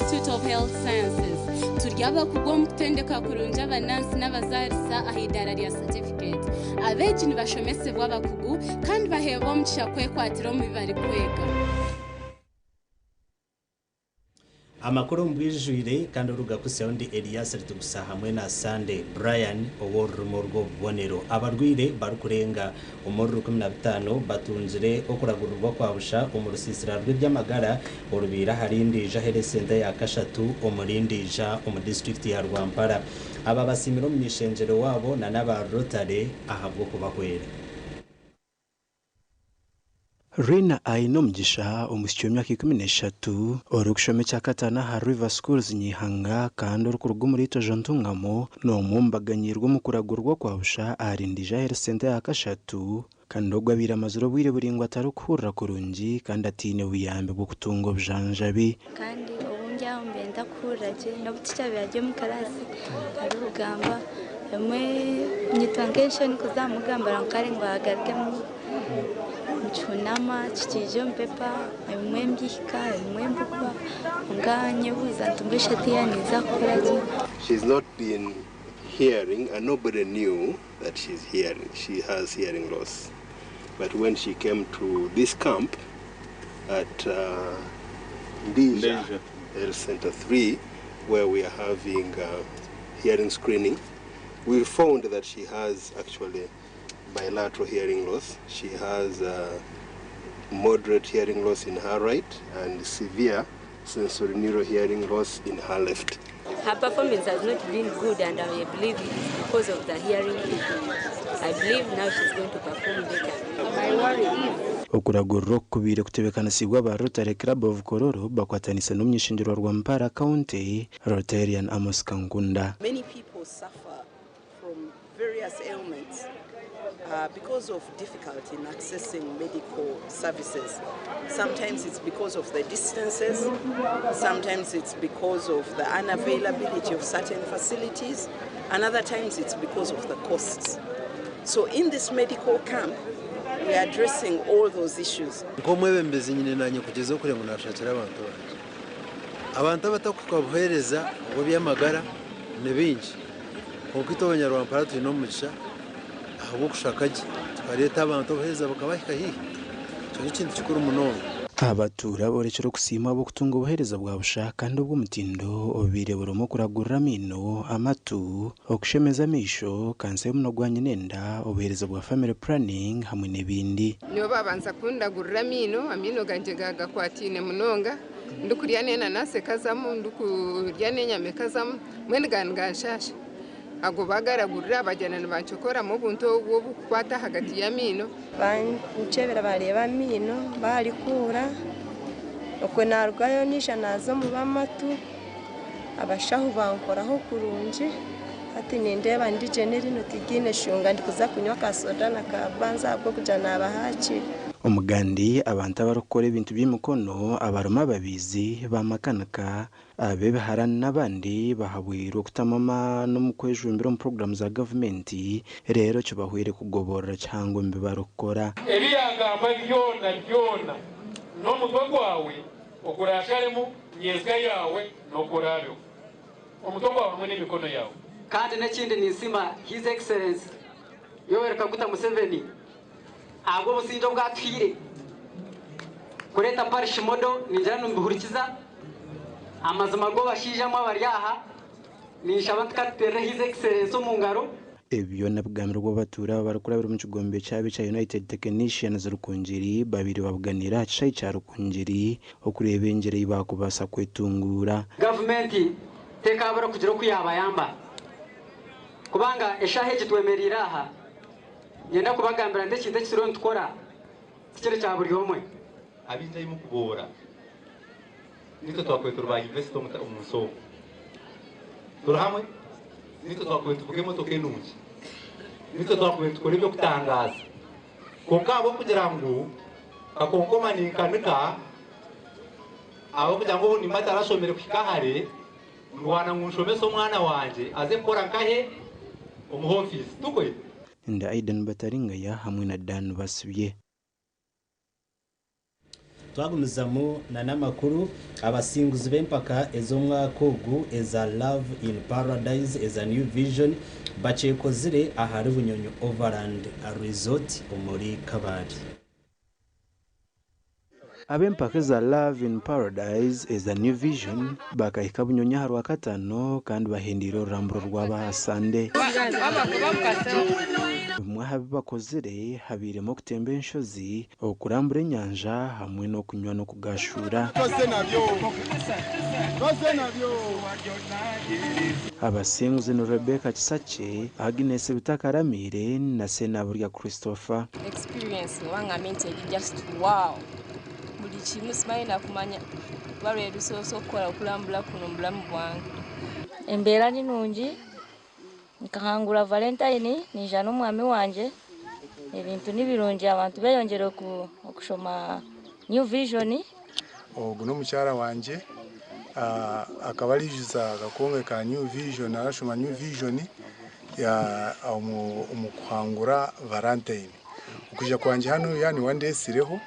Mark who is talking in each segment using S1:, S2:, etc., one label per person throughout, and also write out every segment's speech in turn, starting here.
S1: Institute of Health Sciences. Turi abakugu omu kutendeka kurungi abanansi n'abazaarisa aha idaara rya satifiketi. Abeegi nibashomesibwa abakugu kandi baheebwa omugisha kwekwatira omu bi barikwega.
S2: Amakuru omu bwijwire kandi orikugakutsyaho ndi Elias Ritugusa hamwe na Sunday Brian ow'orurimi orw'obubonero. Abarwaire barikurenga omuri 15 batungire okuragurirwa kwa busha omu rusiisira rw'eby'amagara orubaire ahari Ndiija Health Centre ya kashatu omuri Ndiija omu disiturikiti ya Rwampara. Aba basiimire omuny'ishengyero waabo na n'aba Rotary ahabw'okubahwera.
S3: Rina Ainomugisha, omwishiki w'emyaka 13 orikushoma ekyakataano aha River Schools Nyihanga kandi orikuruga omuri Itojo Ntungamo n'omwe omu baganyiirwe omu kuragurwa kwa busha ahari Ndija Health Centre ya kashatu kandi ogwo abaire amazire obwire buraingwa atarikuhurira kurungi kandi ataine buyambi bw'okutunga obujanjabi.
S4: Kandi obundi aho mbaire ntakuhurira gye n'obu ticha yaabaire ari omu kiraasi arikugamba obumwe nyitwa nk'enshoni kuza kumugambira ngu kare ngu agarukemu nikihunama kikiija omu pepa ebimwe mbihika ebimwe mbigwa kwonka nyebuuza nti mbwenu shi hatiiya ninza kukora ki?
S5: She's not been hearing and nobody knew that she's hearing, she has hearing loss but when she came to this camp at Ndija Health Centre 3 where we are having hearing screening we found that she has actually bilateral hearing loss. She has moderate hearing loss in her right and severe sensorineural hearing loss in her left.
S6: Her performance has not been good and I believe it is because of the hearing issue. I believe now she's going to perform better. My worry is.
S3: Okuragurira oku kubaire kutebeekanisiibwe aba Rotary Club of Kololo bakwatanise n'omuny'ishengyerwa Rwampara County, Rotarian Amos Kankunda.
S7: Many people suffer from various ailments because of difficulty in accessing medical services. Sometimes it's because of the distances, sometimes it's because of the unavailability of certain facilities, and other times it's because of the costs. So in this medical camp, we are addressing all those issues.
S8: Nk'omwebembezi nyine naanye kugyezaho kureeba ngu naashakira abantu bangye. Abantu abatakuhika buheereza obw'eby'amagara ni baingi kwonka itwe abanyarwampara twine omugisha ahabw'okushaka gye tukareeta abantu obuheereza bukabahika haihi. Ekyo n'ekintu kikuru munonga.
S3: Abatuura boorekire okusiima ahabw'okutunga obuheereza bwa busha kandi obw'omutindo obubaire burimu okuragurira amaino, amatu, okushemeza amaisho, kansa y'omunwa gwa nyina enda, obuheereza bwa family planning hamwe n'ebindi.
S9: Nibo baabanza kundagurira amaino, amaino gangye gaagakwataine munonga, ndikurya n'enanasi ekazamu, ndikurya n'enyama ekazamu, mbwenu gaaba niganshaasha. Ago baagaragurira bagyenda nibancokoramu obuntu obu oburikukwata ahagati y'amaino.
S10: Bankyebera bareeba amaino barikuura, okwe narugayo naija naaza omu b'amatu, abashaho bankoraho kurungi, hati nindeeba ndi gye n'eriino tiryine shunga ndikuza kunywa ka soda na ka banzi ahabw'okugira naaba hakiri.
S3: Omugandi, abantu abarikukora ebintu by'emikono abarimu ababiizi, bamakanika, Ab'ebiharani n'abandi bahabwirwe kutamu amaani omu kwejumbira omu puroguraamu za gavumenti reero kibahwere kugoborora kihango omu bi barikukora.
S11: Ebi yaagamba byona byona n'omutwe gwawe oguraasharemu nyentsya yaawe n'oku oraabeho, omutwe gwawe hamwe n'emikono yaawe.
S12: Kandi n'ekindi ninsiima His Excellency Yoweri Kaguta Museveni ahabw'obusingye obu atuhaire kureeta parish model ningira nimubihurikiza amazima go bashaija mwe abari aha ninshaba nti katuteerere His Excellency omu ngaro.
S3: Ebi byona bigambirwe abatuura aba barikurabira omu kigombe kyabo ekya United Technicians Rukungiri babaire babuganiire aha kishaayi kya Rukungiri okureeba engyera ei baakubaasa kwetunguura.
S12: Gavumenti tekaabura kugira oku yaabayamba kubanga eshaaha egi twemereire aha Niinyenda kubagambira nti ekintu eki turiyo nitukora tikiri kya buri omwe.
S13: Abaingi ahi mukuboora, nitwe twakubaire turi ba investor omu nsi omu. Turi hamwe? Nitwe twakubaire nituvuga emotoka enungi. Nitwe twakubaire nitukora eby'okutangaaza. Kwonka ahabw'okugira ngu kakonkoma ninkanika, ahabw'okugira ngu obu nimba ntarashomire kuhika hare, Ndwana ngu nshomese omwana wangye aze kukora nkahe? Omu hofiisi. Tukwe?
S3: Nda Aidan Bataringaya hamwe na Dan Basibye.
S2: Twagumizamu na n'amakuru, abasinguzi b'empaka ez'omwaka ogu eza Love in Paradise eza New Vision bakyekozire ahari Bunyonyo Overland Resort omuri Kabale.
S3: Ab'empaka eza Love in Paradise eza New Vision bakahika Bunyonyo aha Rwakataano kandi bahendeire oruramburo rwabo aha Sande. Bimwe aha bi bakozire habairemu okutemba enshozi, okurambura enyanja hamwe n'okunywa n'okugashuura. Abasinguzi ni Rebecca Kisakye, Agnes Bitakaramiire na Ssenaburya Christopher.
S14: Experience oba ngambe nti eri just wow buli kimu simanyi nakumanya kuba lwe lusoose okukora okulambula kuno mu bulamu bwange.
S15: Embeera ni nungi, nkahangura Valentine naija n'omwami wangye, ebintu ni birungi abantu beeyongyere okushoma New Vision.
S16: Ogu n'omukyara wangye, akaba arijuza akakonge ka New Vision arashoma New Vision omu kuhangura Valentine. Okwija kwangye hanu yaaba niwe andetsireho,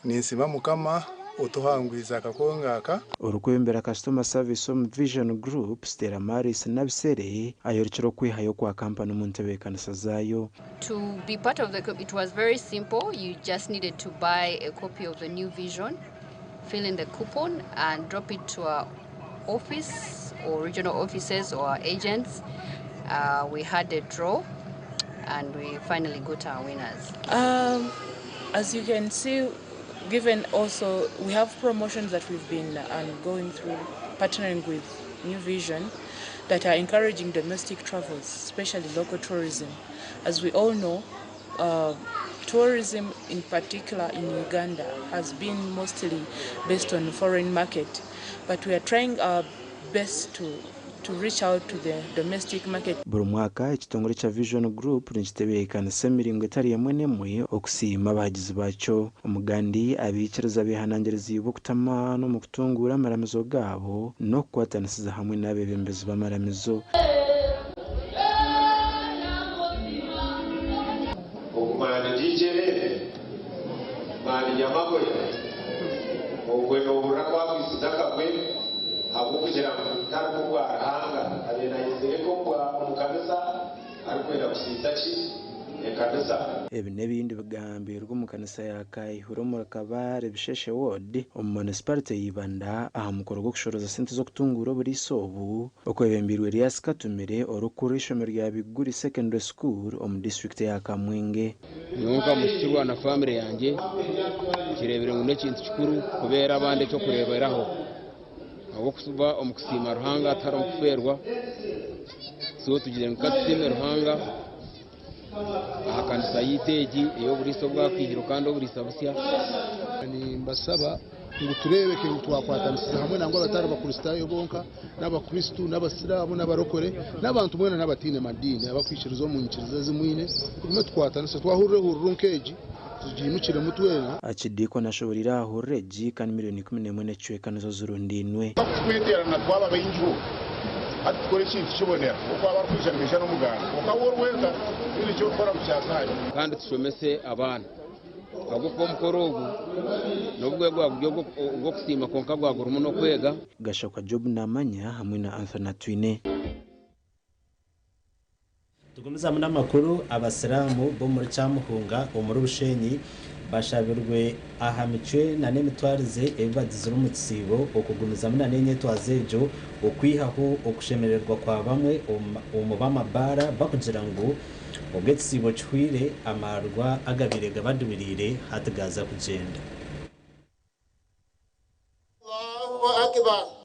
S16: ninsiima Mukama otuhangwize akakonge aka.
S3: Orikwebembera Customer Service omu Vision Group, Stella Maris Nabisere ayorekire okwehayo kwa kampani omu ntebeekanisa zaayo.
S17: To be part of the it was very simple. You just needed to buy a copy of the New Vision, fill in the coupon and drop it to our office or regional offices or our agents. We had a draw and we finally got our winners.
S18: As you can see, given also we have promotions that we've been going through, partnering with New Vision, that are encouraging domestic travels, especially local tourism. As we all know, tourism in particular in Uganda has been mostly based on foreign market, but we are trying our best to reach out to the domestic market.
S3: Buri mwaka ekitongore kya Vision Group nikitebeekanisa emiringo etari emwe n'emwe okusiima abahagizi baakyo. Omugandi abaikiriza beehanangiriziibwe okutama n'omu kutunguura amaramizo gaabo n'okukwatanisiza hamwe n'abeebembezi b'amaramizo.
S19: Ogumani ndigyerere mani nyamagoya ogwe nohurira kwagwisiza akagwe ahabw'okugira ngu tarimu bwa Ruhanga abe nayizire omu kanisa arikwenda kusiisa ki ekanisa.
S3: Ebi n'ebindi bigambirwe omu kanisa ya Kaihura omuri Kabale Bisheshe Ward omu munisiparite ya Ibanda aha mukoro gw'okushorooza sente z'okutunguura oburiisa obu okwebembeirwe Elias Katumire orikukurira eishomero rya Biguri Secondary School omu disiturikiti ya Kamwenge.
S20: Nyowe nka mushukirwa na famire yangye nkireebire ngu n'ekintu kikuru kubeera abandi eky'okureeberaho ahabw'okuba omu kusiima Ruhanga tiharimu kufeerwa, so tugire ngu katusiime Ruhanga aha kanisa yaitu egi ey'oburiisa obwa Kaihiro kandi oburiisa busya.
S21: Nimbasaba ngu tureebeke ngu twakwatanisiza hamwe nangwa abatari bakristaayo bonka n'abakristu n'abasiraamu n'abarokore n'abantu mwena n'abataine madiini abakwikiriza omu nyikiriza ezimwine tugume tukwatanise twahurira ehururu nk'egi tugiimukiremu twena.
S3: Akidiiko nashoborire aha hururu egi kandi miliyoni 11 n'ekicweka nizo zirundiinwe.
S22: Tweterana twaba baingiho hati tukora ekintu kibonera okwaba arikwija nibaija n'omuganda kwonka woori wenka tihaine eki orikukora ngu kyazayo.
S20: Kandi tushomese abaana ahabw'okuba omukoro ogu n'obwo gwaba guri ogw'okusiima kwonka gwagurimu n'okwega.
S3: Gashakwa Job Namanya hamwe na Anthony Atwine.
S2: Tugumizamu n'amakuru, abasiraamu b'omuri Kyamuhunga omuri Bushenyi bashabirwe aha micwe na n'emitwarize ebi bagizire omu kisiibo okugumizamu na n'enyetwazo egyo okwihaho okushemererwa kwa bamwe omu b'amabaara bakugira ngu obwo ekisiibo kihwire amarwa agabaire gabadubiriire hati gaaza kugyenda.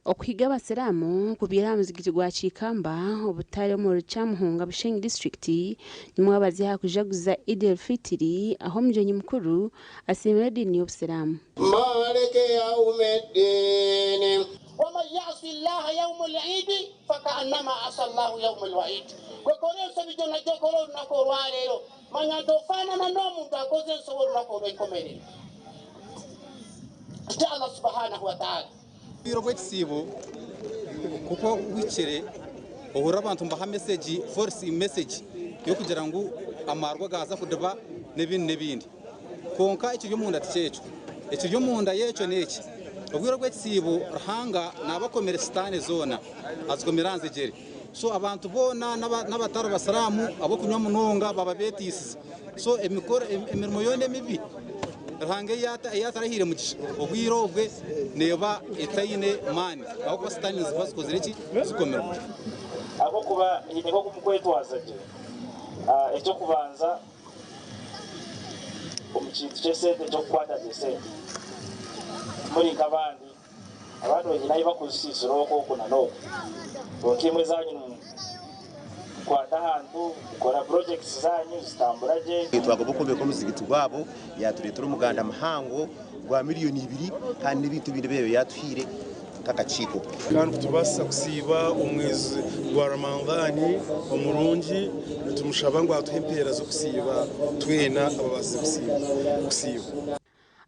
S23: Okuhiga abasiraamu kubaire aha muzigiti gwa Kikamba obutari omuri Kyamuhunga Bushenyi disiturikiti nimwo babazi aha kujaguza Eid el-Fitiri aho omugyenyi mukuru asiimire ediini y'obusiraamu.
S24: مالك يوم الدين ومن يعص الله يوم العيد فكأنما عصى الله يوم الوعيد gwekora ensobi gyonna gyokola olunaku olwaleero manya nti ofaanana n'omuntu akoze ensobi olunaku olw'enkomerero tutya Allah subhanahu wa taala.
S25: Obwire bw'ekisiibo kuko buhikire ohurira abantu nibaha message, false message y'okugira ngu amarwa gaaza kudiba n'ebindi n'ebindi. Kwonka ekiri omunda tikyekyo. Ekiri omunda y'ekyo n'eki, obwire obw'ekisiibo Ruhanga naabakomire sitaane zoona, azikomire aha nzegyere. So abantu boona n'abatari basiraamu ab'okunywa munonga baba beeteisize. So emikoro emirimo yoona emibi Ruhanga ei atarahaire mugisha obwire obwe neeba etaine maani ahabw'okuba sitaane niziba zikozire ki? Zikomirwe.
S1: Ahabw'okuba haine nk'oku mukwetwaza gye. Eky'okubanza, omu kintu ky'esente ky'okukwata gye esente, timuri nk'abandi. Abandi baine ahu bakuzisiisira oku oku na n'oku. Kwonka imwe ezaanyu nimukwata ahantu mukora purojekiti zaanyu zitambura gye.
S4: Twagaba okwombeka omuzigiti gwabo, yatureetera omuganda muhango gwa miriyoni ibiri kandi n'ebintu ebindi ebi yatuhaire nk'akakiiko.
S5: Kandi kutubaasisa kusiiba omwezi gwa Ramadhan omurungi, nitumushaba ngu atuhe empeera z'okusiiba twena ababaasize kusiiba.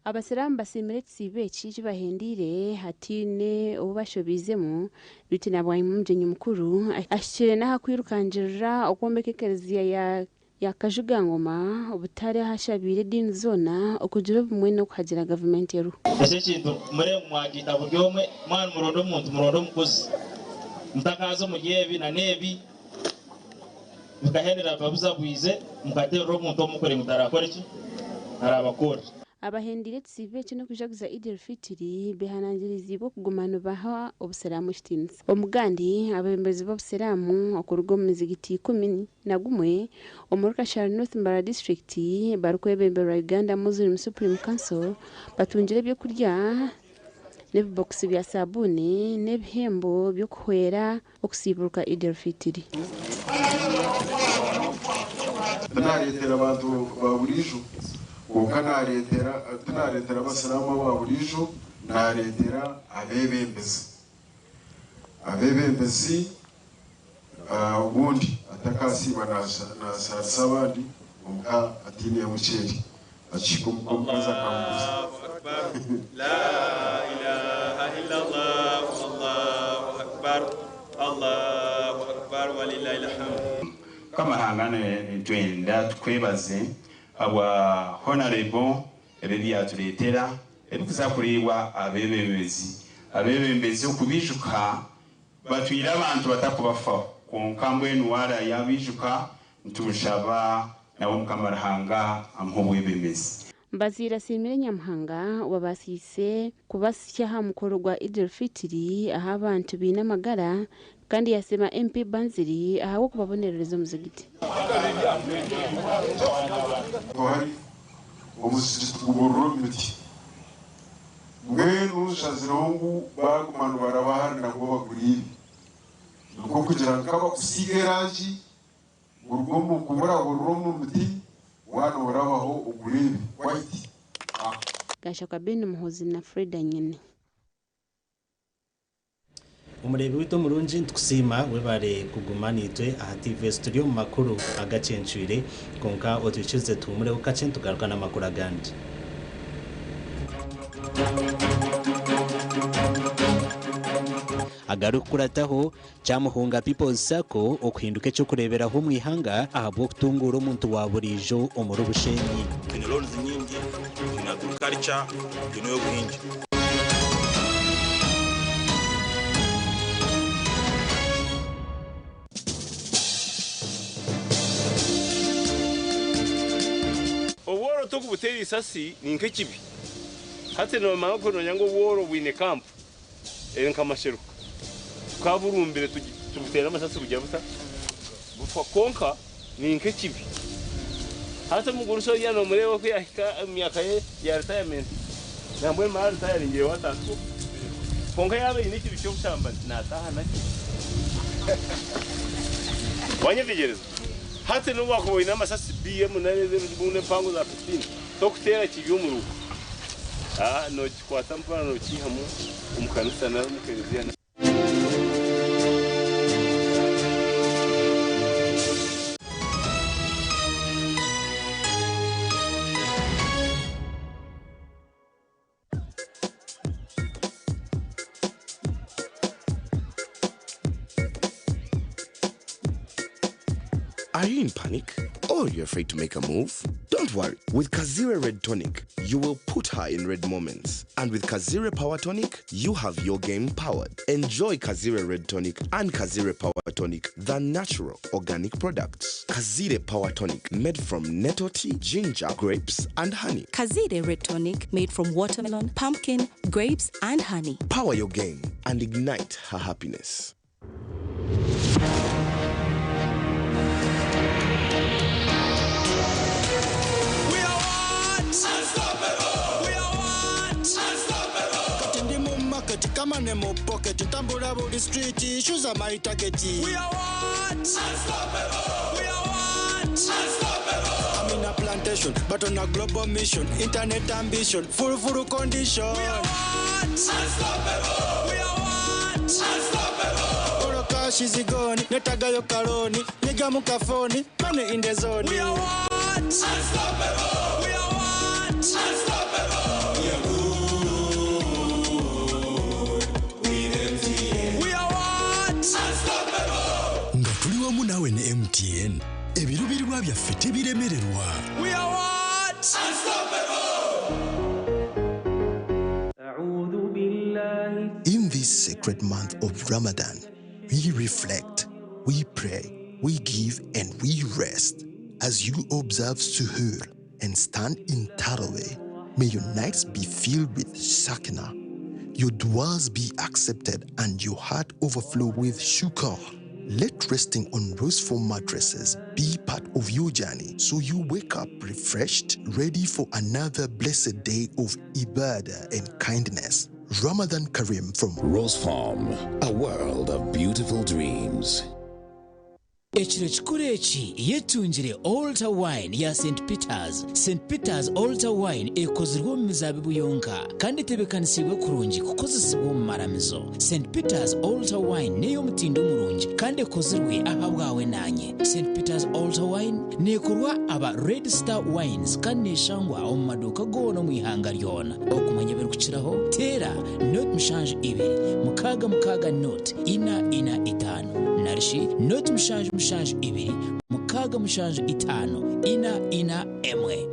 S23: Abasiraamu basiimire ekisiibo eki ekibahendeire hataine ou bashobeizemu beitu na bwanyima omugyenyi mukuru ahikire n'aha kwirukangirira okwombeka ekereziya ya Kajugangoma obutari ahu ashabiire ediini zoona okugira obumwe n'okuhagira gavumenti eriho.
S1: Eki ekintu mureebe ngu mwagiita buri omwe, mwaba nimuronda omuntu muronde omukozi mutakaaza omuri ebi na n'ebi bikahendera bibabuzabwize mukateerera omuntu omwe kureba ngu taraakore ki, taraabakorera.
S23: Abahendeire ekisiibo eki n'okujaguza Eid el-Fitri behanangiriziibwe okuguma nibaha obusiraamu ekitiinisa. Omugandi, abeebembezi b'obusiraamu okuruga omu mizigiti 11 omuri Kashari North Mbarara disiturikiti barikwebemberwa Uganda Muslim Supreme Council batungire ebyokurya n'ebibokisi bya sabuuni n'ebihembo by'okuhwera okusiiburuka Eid el-Fitri.
S6: Tinareetera bantu ba buriijo kwonka nareetera tinareetera abasiraamu aba buriijo, nareetera abeebembezi. Abeebembezi obundi atakaasiiba naasharisa abandi kwonka ataine muceeri akihika omuka omukazi akamubuuza.
S7: Mukama Ruhanga nitwenda tukwebaze ahabwa Honourable ebi ebi yatureetera ebikuza kureebwa abeebembezi. Abeebembezi okubijuka batwire abantu batakubafaho kwonka mbwenu waara yabijuka nitumushaba nawe Mukama Ruhanga amuhe obwebembezi.
S23: Mbaziira asiimire Nyamuhanga obabaasiise kubasya aha mukoro gwa Eid el-Fitri ahu abantu baine amagara kandi yasiima MP Banziri ahabw'okubabonerereza omuzigiti.
S6: Tuhari omuzigiti guburira omu miti. Mbwenu nshazireho ngu baaguma nibaraba hare nagwo baguriire. Nikwo kugira ngu kabakusiiga erangi guruga omu kuburaburira omu miti waaba noorabaho ogureebe white.
S23: Gashakwa Ben Muhoozi na Freda Nyine.
S2: Omureebi waitu omurungi nitukusiima webare kuguma naitwe aha TV turi omu makuru agacencwire kwonka otwikirize tuhumureho kakye nitugaruka n'amakuru agandi. Agarikukurataho Kyamuhunga People's Sacco okuhinduka eky'okureeberaho omu ihanga ahabw'okutunguura omuntu wa buriijo omuri Bushenyi.
S26: Twine loans nyingi, twine agriculture, twine obuhingi.
S27: Obworo tokubuteera isasi ni nk'ekibi. Hati noomanya okunoonya ngu obworo bwine kampu eri nka masheruka. Tukaburumbire tubuteera amasasi bugira buta? Bufa kwonka ni nk'ekibi. Hati omugurusi oriya noomureeba oku yaahika omu myaka ye ya ritayamenti nambwenu mara ritayaringire waatandika kwonka yaaba aine ekibi ky'obushambani naataaha nakyo. Wanyetegyereza? Hati n'obu waakuba oine amasasi BM nari ez'ebibunu empango za 15 tokuteera kibi omuruho. Nookikwata mpora nookiihamu omu kanisa nari omu kereziya.
S28: Are you in panic?
S8: Or you're afraid to make a move? Don't worry. With Kazire Red Tonic, you will put her in red moments. And with Kazire Power Tonic, you have your game powered. Enjoy Kazire Red Tonic and Kazire Power Tonic, the natural organic products. Kazire Power Tonic, made from nettle tea, ginger, grapes, and honey.
S9: Kazire Red Tonic made from watermelon, pumpkin, grapes, and honey.
S8: Power your game and ignite her happiness.
S10: We are what? Unstoppable. We are what? Unstoppable.
S11: Kati ndi mu market kama ne mu pocket ntambula buli street shoes are my target.
S10: We are what? Unstoppable. We are what? Unstoppable.
S11: I'm in a plantation but on a global mission internet ambition full full condition.
S10: We are what? Unstoppable. We are what? Unstoppable.
S11: All cash is gone netagayo kaloni nyiga mu kafoni money in the zone.
S10: We are what? Unstoppable. We are what? Unstoppable. We are good with MTN. We are what? Unstoppable.
S12: Nga tuli wamu naawe ne MTN ebiruubirirwa byaffe tebiremererwa.
S10: We are what? Unstoppable.
S13: In this sacred month of Ramadan, we reflect, we pray, we give, and we rest. As you observe Suhoor and stand in Taraweh, may your nights be filled with sakina, your duas be accepted, and your heart overflow with shukr. Let resting on rose foam mattresses be part of your journey so you wake up refreshed, ready for another blessed day of ibadah and kindness. Ramadan Kareem from
S14: Rose Farm, a world of beautiful dreams.
S28: Ekiro kikuru eki yetungire Altar Wine ya St Peters. St Peters Altar Wine ekozirwe omu mizaabibu yonka kandi etebeekanisiibwe kurungi kukozesibwa omu maramizo. St Peters Altar Wine n'ey'omutindo murungi kandi ekozirwe aha bwawe nanye. St Peters Altar Wine neekorwa aba Red Star Wines kandi neeshangwa omu maduuka goona omu ihanga ryona. Okumanya ebirikukiraho teera 072 66 0 4 5 narishi 072 675 4 1.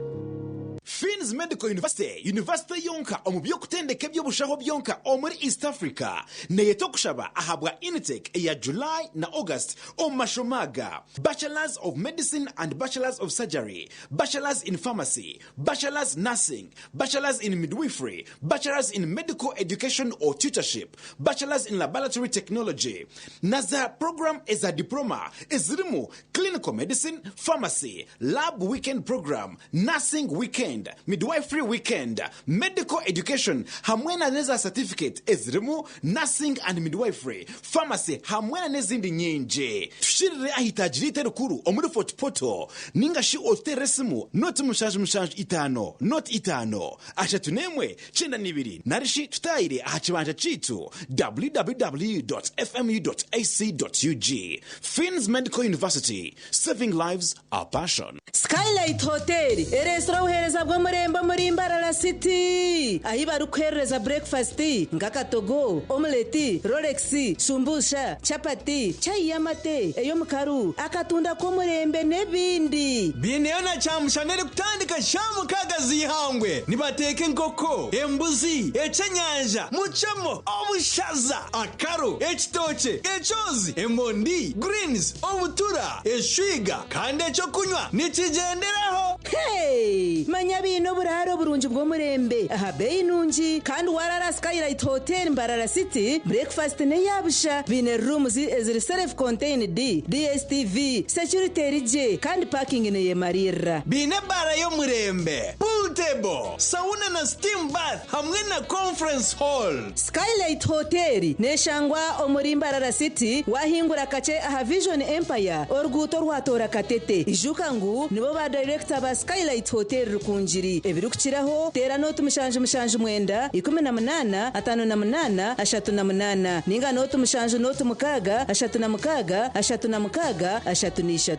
S29: Fins Medical University, yunivasite yonka omu by'okutendeka eby'obushaho byonka omuri East Africa, neeyeta okushaba ahabwa intake eya July na August omu mashomo aga, Bachelors of Medicine and Bachelors of Surgery, Bachelors in Pharmacy, Bachelors Nursing, Bachelors in Midwifery, Bachelors in Medical Education or Tutorship, Bachelors in Laboratory Technology, na za program eza diploma ezirimu Clinical Medicine, Pharmacy, Lab Weekend Program, Nursing Weekend, Midwifery Weekend, Medical Education hamwe na neza certificate ezirimu Nursing and Midwifery, Pharmacy hamwe na n'ezindi nyingi. Tushirire ahitaji rikuru omuri Fort Portal ninga shi otuteerere esimu 075 05 31 92 narishi tutayire aha kibanja kiitu www.fmu.ac.ug. Fins Medical University, saving lives, our passion.
S30: Skylight Hotel eresire obuheereza bw'omurembe omuri Mbarara City ahi barikuherereza breakfast nk'akatogo, omeleti, rolex, shumbusha, chapati, chai y'amate, ey'omukaru, akatunda k'omurembe n'ebindi.
S31: Biineyo na kyamushana erikutandika shaaha mukaaga z'eihangwe nibateeka enkoko, embuzi, ekyenyanja, mucemo, obushaza, akaro, ekitookye, ekyozi, emondi, greens, obutura, eshwiga kandi ekyokunywa nikigyenderaho.
S30: Hey! Manya biine oburaro burungi bw'omurembe aha beeyi nungi kandi warara Skylight Hotel Mbarara City breakfast n'eyabusha biine rooms eziri self contained, DSTV, security erigye kandi parking neyemarira.
S31: Biine ebaara y'omurembe, pool table, sauna na steam bath hamwe na conference hall.
S30: Skylight Hotel neshangwa omuri Mbarara City wahingura kakye aha Vision Empire oruguuto rwatora Katete. Ijuka ngu nibo ba director ba Skylight Hotel Rukungiri. Ebirikukiraho teera 0779 18 58 38 ninga 07 06 36 33.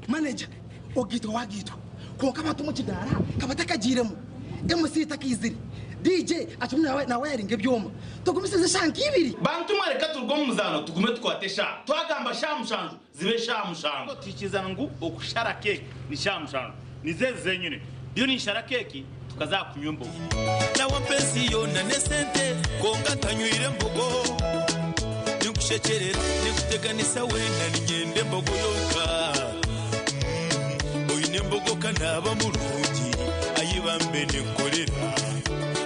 S32: Manager ogitwa wagitwa konka abantu mu kidara kabatakagiiremu MC takaizire
S3: DJ atume nawayaringa ebyoma. Tugumisirize eshaaha nk'ibiri.
S26: Bantu mwe reka turuge omu muzaano tugume tukwate eshaaha. Twagamba shaaha mushanju zibe shaaha mushanju. Twikiriza ngu okushara keeki ni shaaha mushanju. Nizo ezi zenyine. Ndiyo ninshara keeki tukaza aha kunywa embogo.
S10: Nawe ampa ensi yoona n'esente kwonka ntanywire mbogo. Ninkushekyerera, ninkuteganisa weena niinyenda embogo yonka. Oine embogo ka naaba murungi, ai bambe ninkukorera.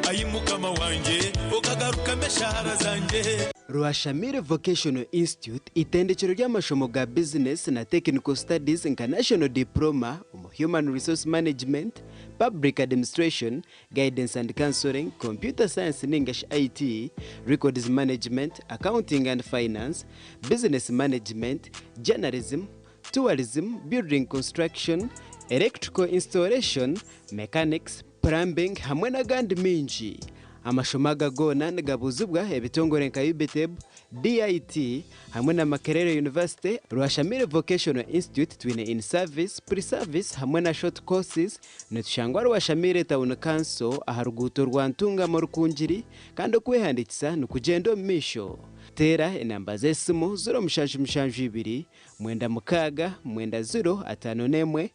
S10: Ai Mukama wangye, okagarukamu eshaara zangye.
S15: Rwashamire Vocational Institute itendekero ry'amashomo ga bizinesi na Technical Studies nka National Diploma omu Human Resource Management, Public Administration, Guidance and Counselling, Computer Science ningashi IT, Records Management, Accounting and Finance, Business Management, Journalism, Tourism, Building Construction, Electrical Installation, Mechanics, Plumbing hamwe n'agandi maingi. Amashomo aga goona nigabuuzibwa ebitongore nka UBTEB, DIT hamwe na Makerere University, Rwashamire Vocational Institute twine in service, pre service hamwe na short courses. Nitushangwa Rwashamire Town Council aha ruguuto rwa Ntungamo Rukungiri kandi okwehandiikisa nikugyenda omu maisho. Teera enamba z'esimu 0772 96 90 51.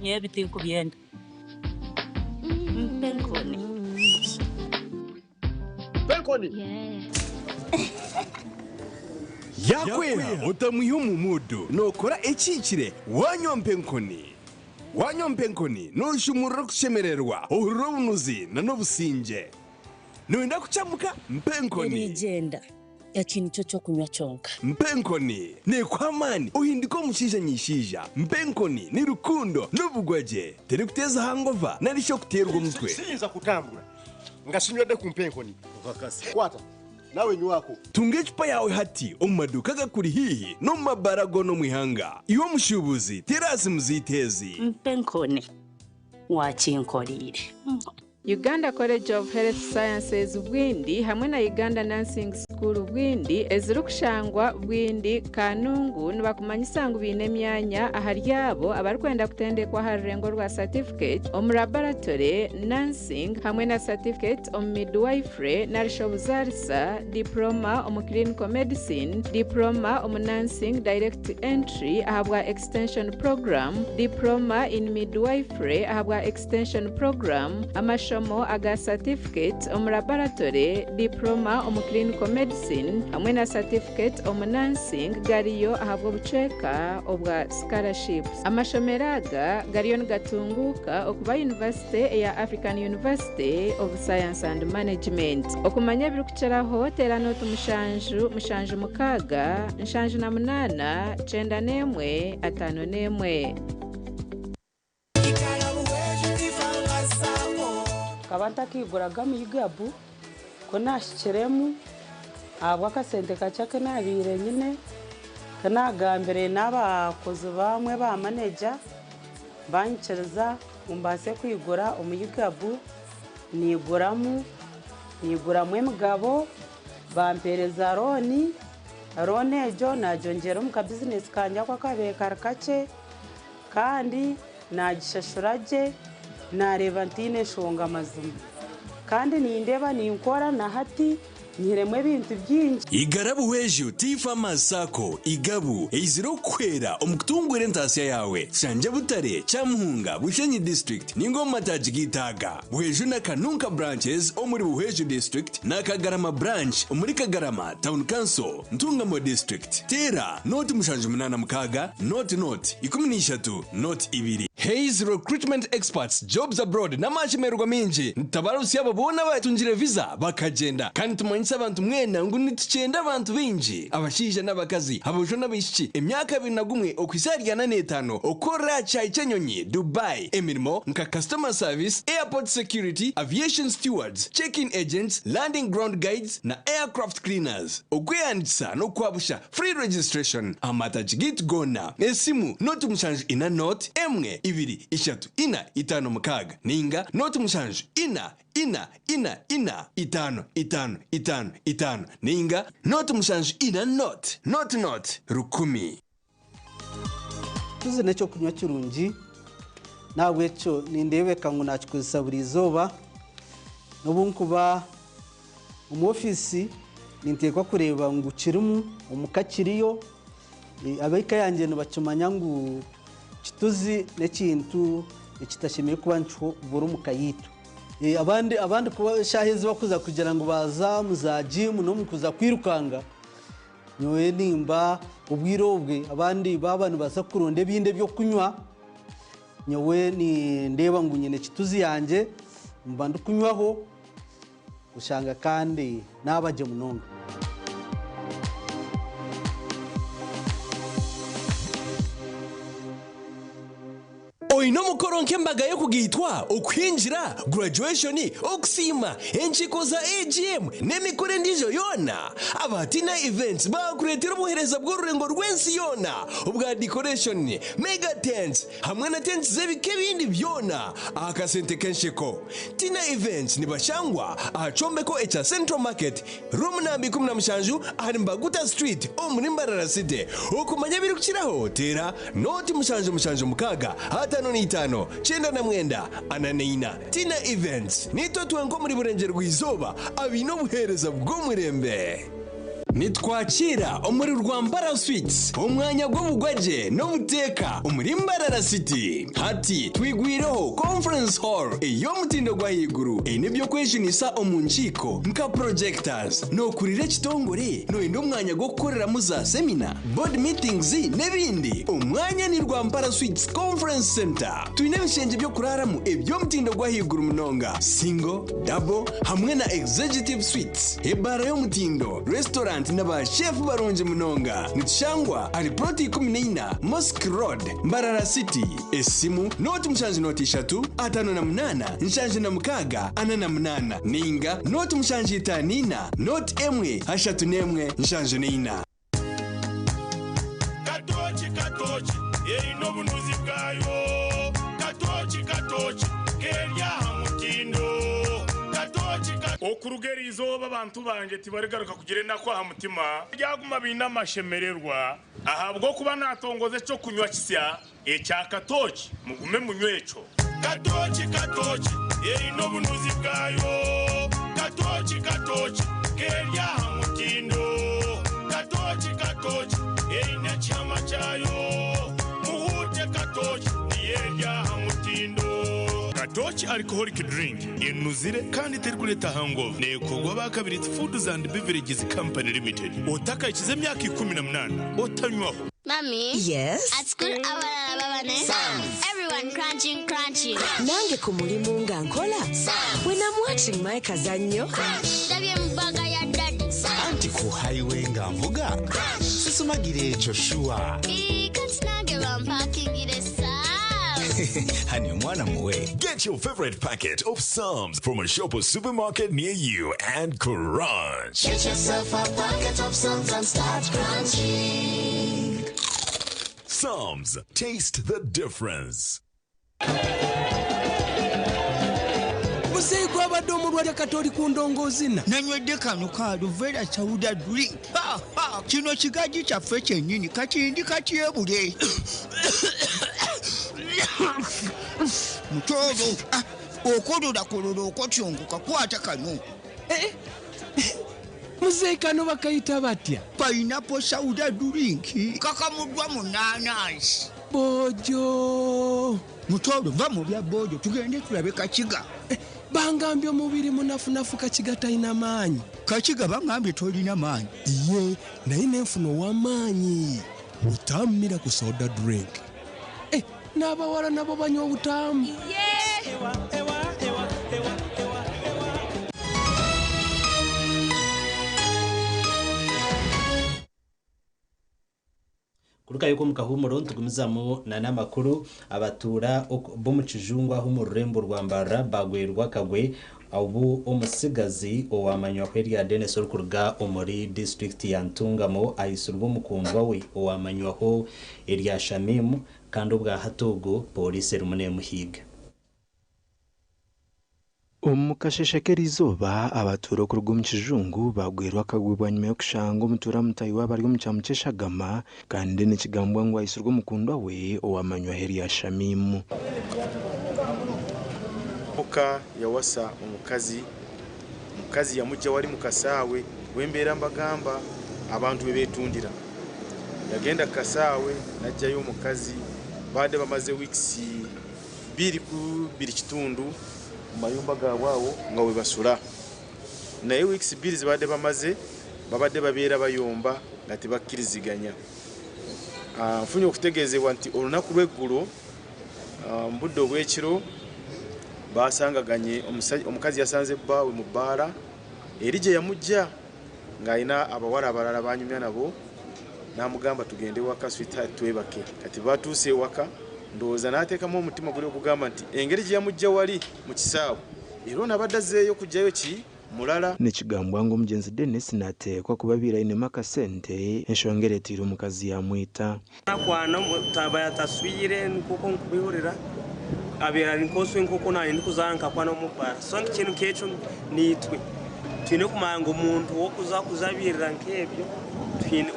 S16: Nyowe ebi tinkubyenda. Mpa enkoni.
S17: Mpa enkoni.
S8: Yakwera otamwiha omu muudu nookora ekihikire wanywa mpa enkoni. Wanywa mpa enkoni nooshumurura okushemererwa, ohurira obunuzi na n'obusingye. Nooyenda kucamuka? Mpa enkoni.
S16: Erigyenda. Eki nikyo ky'okunywa kyonka.
S8: Mpa enkoni neekuha amaani ohinduke omushaija nyishaija. Mpa enkoni ni rukundo n'obugwagye. Terikuteeza hangova nari shi okuteerwa omutwe.
S17: Siyinza kutambura nga sinywedde ku mpa enkoni. Kwata nawe nywako.
S8: Tunga ecupa yaawe hati omu maduuka agakuri haihi n'omu mabaara goona omu ihanga. Iwe omushuubuzi, teera aha simu zaitu ezi.
S16: Mpa enkoni waakinkoreire.
S18: Uganda College of Health Sciences Bwindi hamwe na Uganda Nursing School Bwindi ezirikushangwa Bwindi, Kanungu nibakumanyisa ngu baine emyanya ahari abo abarikwenda kutendekwa aha rurengo rwa Certificate omu Laboratory Nursing hamwe na Certificate omu Midwifery narishi Obuzaarisa, Diploma omu Clinical Medicine, Diploma omu Nursing Direct Entry ahabwa Extension Program, Diploma in Midwifery ahabwa Extension Program, amashomo aga Certificate omu Laboratory, Diploma omu Clinical Medicine hamwe na Certificate omu Nursing gariyo ahabw'obucweka obwa Scholarships. Amashomero aga gariyo nigatunguuka okuba yunivasite eya African University of Science and Management. Okumanya ebirikukiraho teera nooti mushanju, mushanju mukaaga, nshanju na munaana, kyenda n'emwe, ataano n'emwe.
S19: Nkaba ntakiguraga mu igabu, ku naahikiremu ahabw'akasente kakye aku naabaire nyine, ku naagambire n'abakozi bamwe ba maneja banyikiriza ngu mbaase kwigura omu igabu, niiguramu, niiguramu emigabo, bampeereza looni, looni egyo naagyongyera omu kabizinesi kangye aku akabaire kari kakye kandi naagishashura gye, naareeba ntaine nshonga mazima. Kandi nindeeba ninkora na hati nyihiremu ebintu bingi.
S8: Igara Buhweju Tea Farmers Sacco, Igabu, eizire okukuhwera omu kutunguura entaasya yaawe. Shangye Butare, Kyamuhunga, Bushenyi District ninga omu mataagi g'eitaaga. Buhweju na Kanunka Branches omuri Buhweju District na Kagarama Branch omuri Kagarama Town Council, Ntungamo District. Teera nooti 786 nooti nooti 13 nooti 2. Hays Recruitment Experts Jobs Abroad n'amashemererwa maingi nitutabarutsya abo boona abatungire visa bakagyenda kandi nitumanyisa abantu mwena ngu nitukyenda abantu baingi abashaija n'abakazi, aboojo n'abaishiki emyaka 21 okuhitsya ahari 45 okukorera aha kishaayi ky'enyonyi Dubai emirimo nka Customer Service, Airport Security, Aviation Stewards, Check-in Agents, Landing Ground Guides na Aircraft Cleaners. Okwehandiikisa n'okwabusha, Free registration, aha mataagi gaitu goona. Esimu, nooti 7 4 nooti 1 2 3 4 5 6 ninga nooti 7 4 4 4 4 5 5 5 5 ninga nooti 7 4 nooti nooti nooti 1000.
S20: Tuzi n'ekyokunywa kirungi.
S1: Nahabwekyo nindeebeka ngu nakikozesa buri izooba. N'obu nkuba omu ofiisi ninteekwa kureeba ngu kirimu, omuka kiriyo. Ab'eka yangye nibakimanya ngu kituzi n'ekintu ekitashemereire kuba nikibura omu ka yaitu. Abandi abandi kuba eshaaha ezi bakuza kugira ngu baaza omu za jiimu n'omu kuza kwirukanga, nyowe nimba obwire obwe abandi baaba nibaza kuronda ebindi eby'okunywa, nyowe nindeeba ngu nyine kituzi yangye mba ndikunywaho oshanga kandi naaba gye munonga.
S4: Oine omukoro nk'embaga y'okugaitwa, okuhingira, graduation, okusiima, enkiiko za AGM n'emikoro endiijo yoona? Aba Tina Events baakureetera obuheereza bw'orurengo rw'ensi yoona obwa decoration, mega tents hamwe na tents z'ebika ebindi byona aha kasente k'ensheko. Tina Events nibashangwa aha kyombeko ekya Central Market, Room namba 17 ahari Mbaguta Street omuri Mbarara City. Okumanya ebirikukiraho teera nooti 776 55 99 44. Tina Events, Niitwe twenka omuri Burengyerwa-izooba abaine obuheereza bw'omurembe. Nitwakiira omuri Rwampara Suites, omwanya gw'obugwagye n'obuteeka omuri Mbarara City. Hati twigwireho Conference Hall ey'omutindo gw'ahaiguru eine eby'okwejunisa omu nkiiko nka projectors. Nookurira ekitongore? Nooyenda omwanya gw'okukoreramu za semina, board meetings n'ebindi? Omwanya ni Rwampara Suites Conference Centre. Twine ebishengye by'okuraaramu eby'omutindo gw'ahaiguru munonga, single, double hamwe na executive suites, ebaara y'omutindo, restaurant na ba chef barungi munonga. Nitushangwa ahari plot 14 Mosque Road, Mbarara City. Esimu, nooti mushanju nooti ishatu, 58, 76, 48 nainga nooti mushanju itaano ina, nooti emwe, ashatu n'emwe, 74.
S10: Katooki katooki eine obunuzi bwayo Katooki katooki keri aha mutindo Katooki ka.
S26: Okuruga eri izooba abantu bangye tibarigaruka kugira enaku aha mutima, baryaguma baine amashemererwa, ahabw'okuba naatongoza eky'okunywa kisya ekya katooki, mugume munywe ekyo.
S10: Katooki katooki eine obunuzi bwayo Katooki katooki keri aha mutindo Katooki katooki eine ekihama kyayo Muhuute katooki niyo eri aha mutindo.
S26: Katooki Alcoholic Drink enuzire kandi terikureeta hangover. Neekorwa aba Kabirizi Foods and Beverages Company Limited. Otakahikize emyaka 18 otanywaho.
S5: Mummy.
S6: Yes?
S5: At school abalala baba ne
S6: Sams.
S5: Everyone crunching crunching.
S6: Nange ku mulimu nga nkola.
S5: Sams.
S6: When I'm watching my kazannyo.
S5: Crunch. Ndabye mu bag ya daddy. Sams.
S7: Anti ku highway nga nvuga.
S5: Crunch.
S7: Sisumagira ekyo shuwa.
S5: Ii, kati nange bampakingire Sams.
S7: Honey, omwana muwe.
S20: Get your favorite packet of Psalms from a shop or supermarket near you and crunch.
S21: Get yourself a packet of Psalms and start crunching.
S20: Psalms, taste the difference.
S22: Muzeeyi gwabadde omulwadde kati oli ku ndongoozina.
S23: Nanywedde kano ka Aluvera Sauda Drink. Ha, ha, kino kigaji kyaffe kyennyini kati ndi katyebule. Mutooro, ah, okololakololo okotyongoka kwata kano.
S22: Eh, eh, muzeeyi kano bakayita batya?
S23: Pineapple Sauda Drink kakamuddwa mu naanansi.
S22: Boojo.
S23: Mutooro va mu bya boojo tugende tulabe Kakiga.
S22: Eh, bangambye omubiri munafunafu Kakiga talina maanyi.
S23: Kakiga bangambye tolina maanyi.
S22: Iye naye nenfuna ow'amaanyi. Butaamu Miracle Soda Drink. Eh, n'abawala nabo banywa obutaamu.
S2: Kurugayo omu kahuumuro nitugumizamu n'amakuru. Abatuura b'omu kijungu ahu omu rurembo rwa Mbarara baagwerwa akagwe obu omutsigazi owaamanywaho erya Denis orikuruga omuri disiturikiti ya Ntungamo aitsirwe omukundwa we owaamanywaho erya Shamim kandi obwahati ogu pooriisi erimu neemuhiiga.
S24: Omu kasheeshe k'eriizooba, abatuura okuruga omu kijungu baagwerwa akagwe bwanyima y'okushanga omutuura mutaahi waabo ari omu kyamu ky'eshagama kandi nikigambwa ngu aitsirwe omukundwa we owamanywaho erya Shamim.
S9: Omuvubuka yawasa omukazi, omukazi yamujja wali mu kasaawe wembeera mbagamba abantu we beetundira. Yagenda ku kasaawe n'aggyayo omukazi, baadde bamaze weeks 2 ku 2.5 mu mayumba gaabwe awo nga we basula. Naye weeks 2 ze babadde bamaze, babadde babeera bayomba nga tebakkiriziganya. Nfunye okutegeezebwa nti olunaku lw'eggulo mu budde obw'ekiro basangaganye, omukazi yasanze bbaawe mu bbaala eri gye yamujja ng'alina abawala abalala banyumya nabo, n'amugamba tugende waka sweetheart twebake. Kati batuuse ewaka, ndowooza n'ateekamu omutima guli ogugamba nti engeri gye yamujja wali mu kisaawe era ono abadde azzeeyo kuggyayo ki mulala.
S24: Nikigambwa ngu omugyenzi Denis nateekwa kuba abaire ainemu akasente, enshonga ereeteire omukazi yamwita.
S11: Nakwana taba yataswire nk'oku nkubihurira abeera ari nk'oswe nk'oku naanye ndikuzaara nkakwana omu bbaara. So ekintu nk'ekyo niitwe twine kumanya ngu omuntu w'okuza kuzabirira nk'ebyo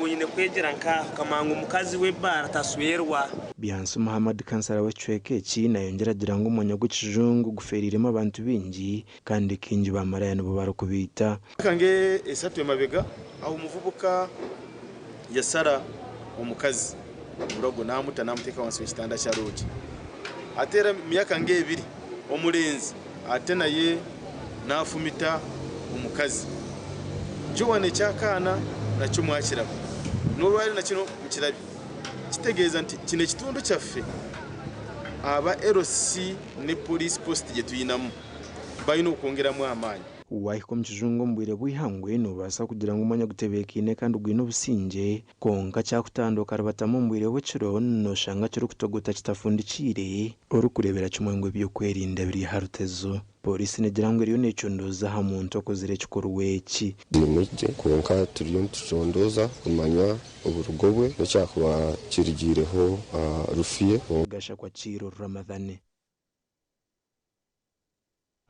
S11: oine kwegyera nk'aho okamanya ngu omukazi w'ebbaara taswerwa.
S24: Byansi Muhammad, kansara w'ekicweka eki, nayongyera agira ngu omwanya gw'ekijungu gufeereiremu abantu baingi kandi kaingi bamaraya nibo barikubiita.
S9: Myaka nge 3 emabega aho omuvubuka yasara omukazi murogo n'amuta n'amuteeka wansi w'ekitanda kya loogi. Ate era myaka nge 2 omulenzi ate naye n'afumita omukazi. Joan ekyakaana nakyo mwakiraba, n'olwaleero nakino mukirabye. Kitegeeza nti kino ekitundu kyaffe aba LC ne police post gye tuyinamu balina okwongeramu amaanyi.
S24: Wahika omu kijungu omu bwire bw'eihangwe noobaasa kugira ngu omwanya gutebeekaine kandi gwine obusingye, kwonka kyakutanda okaribatamu omu bwire bw'ekiro nooshanga kirikutogota kitafundikiire, orikureebera kimwe ngu ebyokwerinda biri aha rutezo. Pooriisi negira ngu eriyo neecondooza aha muntu okozire ekikorwa eki.
S12: Gye kwonka turiyo nitucondooza kumanya oburugo bwe n'ekyakuba kirigiireho rufu ye.
S24: Gashakwa Kiiro Ramadhan.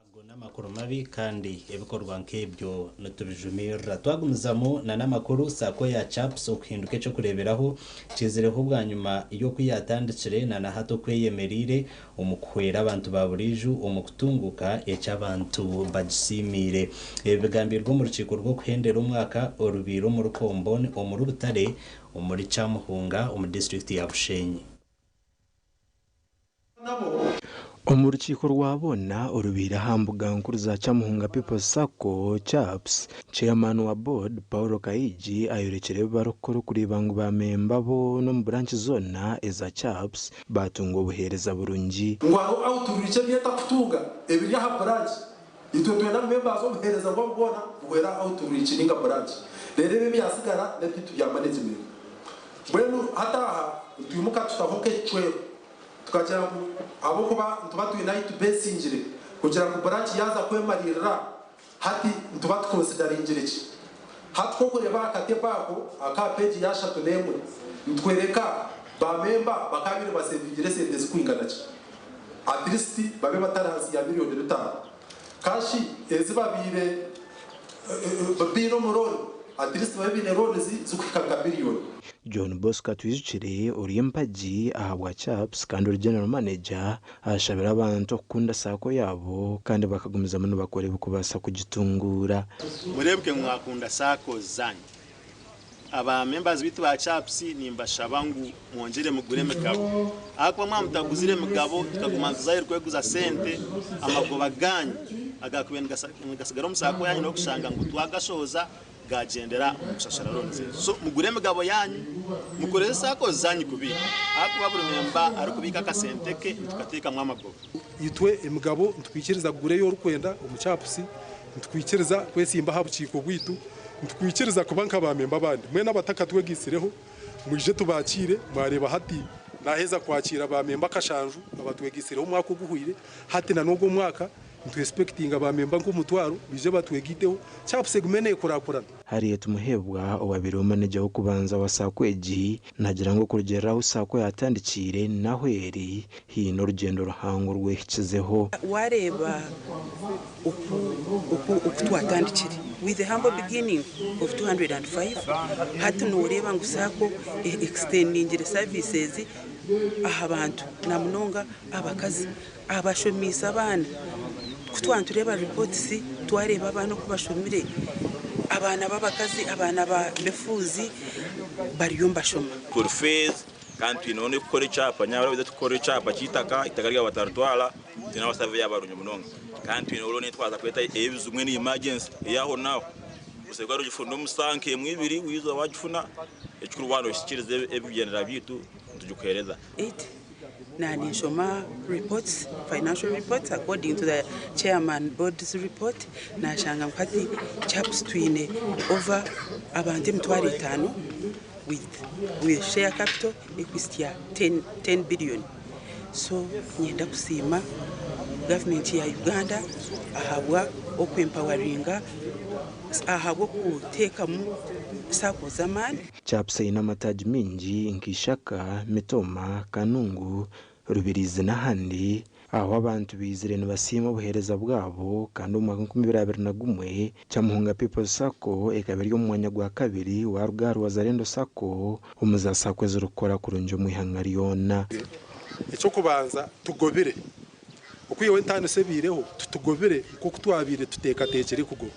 S2: Ago n'amakuru mabi kandi ebikorwa nk'ebyo nitubijumirira. Twagumizamu na n'amakuru. SACCO ya CHAPS okuhinduka ekyokureeberaho kizireho bwanyuma y'oku yatandikire na nahati okweyemereire omu kuhwera abantu ba buriijo omu kutunguka, eky'abantu bagisiimiire. Ebi bigambirwe omu rukiiko rw'okuhendera omwaka orubiire omuri Komboni omuri Butare omuri Kyamuhunga omu disitulikiti ya Bushenyi.
S24: Omu rukiiko rwa boona orubaire aha mbuga nkuru za Kyamuhunga People's Sacco CHAPS, chairman wa board Paul Kaigi ayorekire ebi barikukora okureeba ngu bamemba bo n'omu branch zoona eza CHAPS batunga obuheereza burungi.
S13: Ngu hariho outreach ebyetakutunga ebiri aha branch. Itwe twenda members obuheereza bwabo bwona buhwera outreach ninga branch, reero ebi ebyasigara n'ebintu bya management. Mbwenu hati aha nitwimuka tutaho nk'ekicwero tukagira ngu ahabw'okuba nituba twine ahu tubesingire kugira ngu branch yaaza kwemaririra, hati nituba tukonsidaringire ki? Hati kokureeba aha katebo ako aka page ya 31, nitwereka bamemba bakabaire basevingire esente zikwingana ki, at least babe batari ahansi ya miliyoni 5, cash ezi babaire baine omu loan, at least babe baine loan zikuhika nka biliyoni.
S24: John Bosco Atwijukire, ori empagi ahabwa CHAPS kandi ori general manager, ashabira abantu okukunda SACCO yaabo kandi bakagumizamu nibakora ebikubaasa kugitunguura.
S14: Mureebeke mwakunda SACCO zanyu. Aba members bitu ba CHAPS, nimbashaba ngu mwongere mugure emigabo, ahakuba mwamutaguzire emigabo tukaguma ntuzayo kweguza sente, amagoba ganyu agakuba nigasigara omu SACCO yanyu n'okushanga ngu twagashoza gagendera omu kushashura loan zetu. So mugure emigabo yanyu, mukorese SACCO zanyu kubiika, ahakuba buri memba arikubiika akasente ke nitukateekamu amagoba.
S13: Itwe emigabo nitwikiriza kugura eyo orikwenda omu CHAPS, nitwikiriza kwesimba aha bukiiko bwitu, nitwikiriza kuba nk'abamemba abandi. Mwena abatakatwegisireho mwije tubakiire. Mwareba hati naheza kwakira abamemba 7 abatwegisireho omwaka oguhwire. Hati na n'ogwo omwaka nitwesipekitinga abamemba nk'omutwaro bije batwegiteho, CHAPS egume neekurakurana.
S24: Harriet Muhebwa, owabireho manager w'okubanza wa SACCO egi, nagira ngu okurugiirira ahu SACCO yatandikiire naho eri haine orugendo ruhango rwehikizeho.
S25: Wareeba oku twatandikire with the humble beginning of 205, hati noreeba ngu SACCO extendingire services aha bantu, na munonga abakazi abashomiise abaana. Ku twaba nitureeba reports twareeba abaana oku bashomire, abaana b'abakazi, abaana b'efuuzi bariyo nibashoma.
S3: School fees kandi twineho n'okukora ekyapa nyabura baiza tukora ekyapa ky'eitaka, eitaka ryabo bataritwara, twine abasaveya barungi munonga kandi twineho looni ei twaza kweta ey'ebizibu mbwenu emergency ey'aho naaho oshemereire kuba orikugifuna omu saaha nk'emwe ibiri waiza wagifuna ekikuru waaba nohikiiriza ebigyendererwa byaitu nitugikuheereza.
S25: Na ninshoma reports, financial reports according to the chairman board's report nashanga ngu hati CAPS twine over abantu 50,000 with with share capital ekuhitsya 10 billion. So niinyenda kusiima government ya Uganda ahabwa oku empoweringa ahabw'okuteekamu sacco z'amaani.
S24: CAPS eine amataagi maingi nka Ishaka, Mitooma, Kanungu, Rubirizi n'ahandi ahu abantu baizire nibasiima obuheereza bwabo kandi omu mwaka 2021 Kyamuhunga People's Sacco ekaba eri omu mwanya gwa kabiri waaruga ahari Wazalendo Sacco omu za Sacco ezirikukora kurungi omu ihanga ryona.
S13: Eky'okubanza tugobire. Okwihaho entaaniso ebaireho, titugobire nk'oku twabaire tuteekateekire kugoba.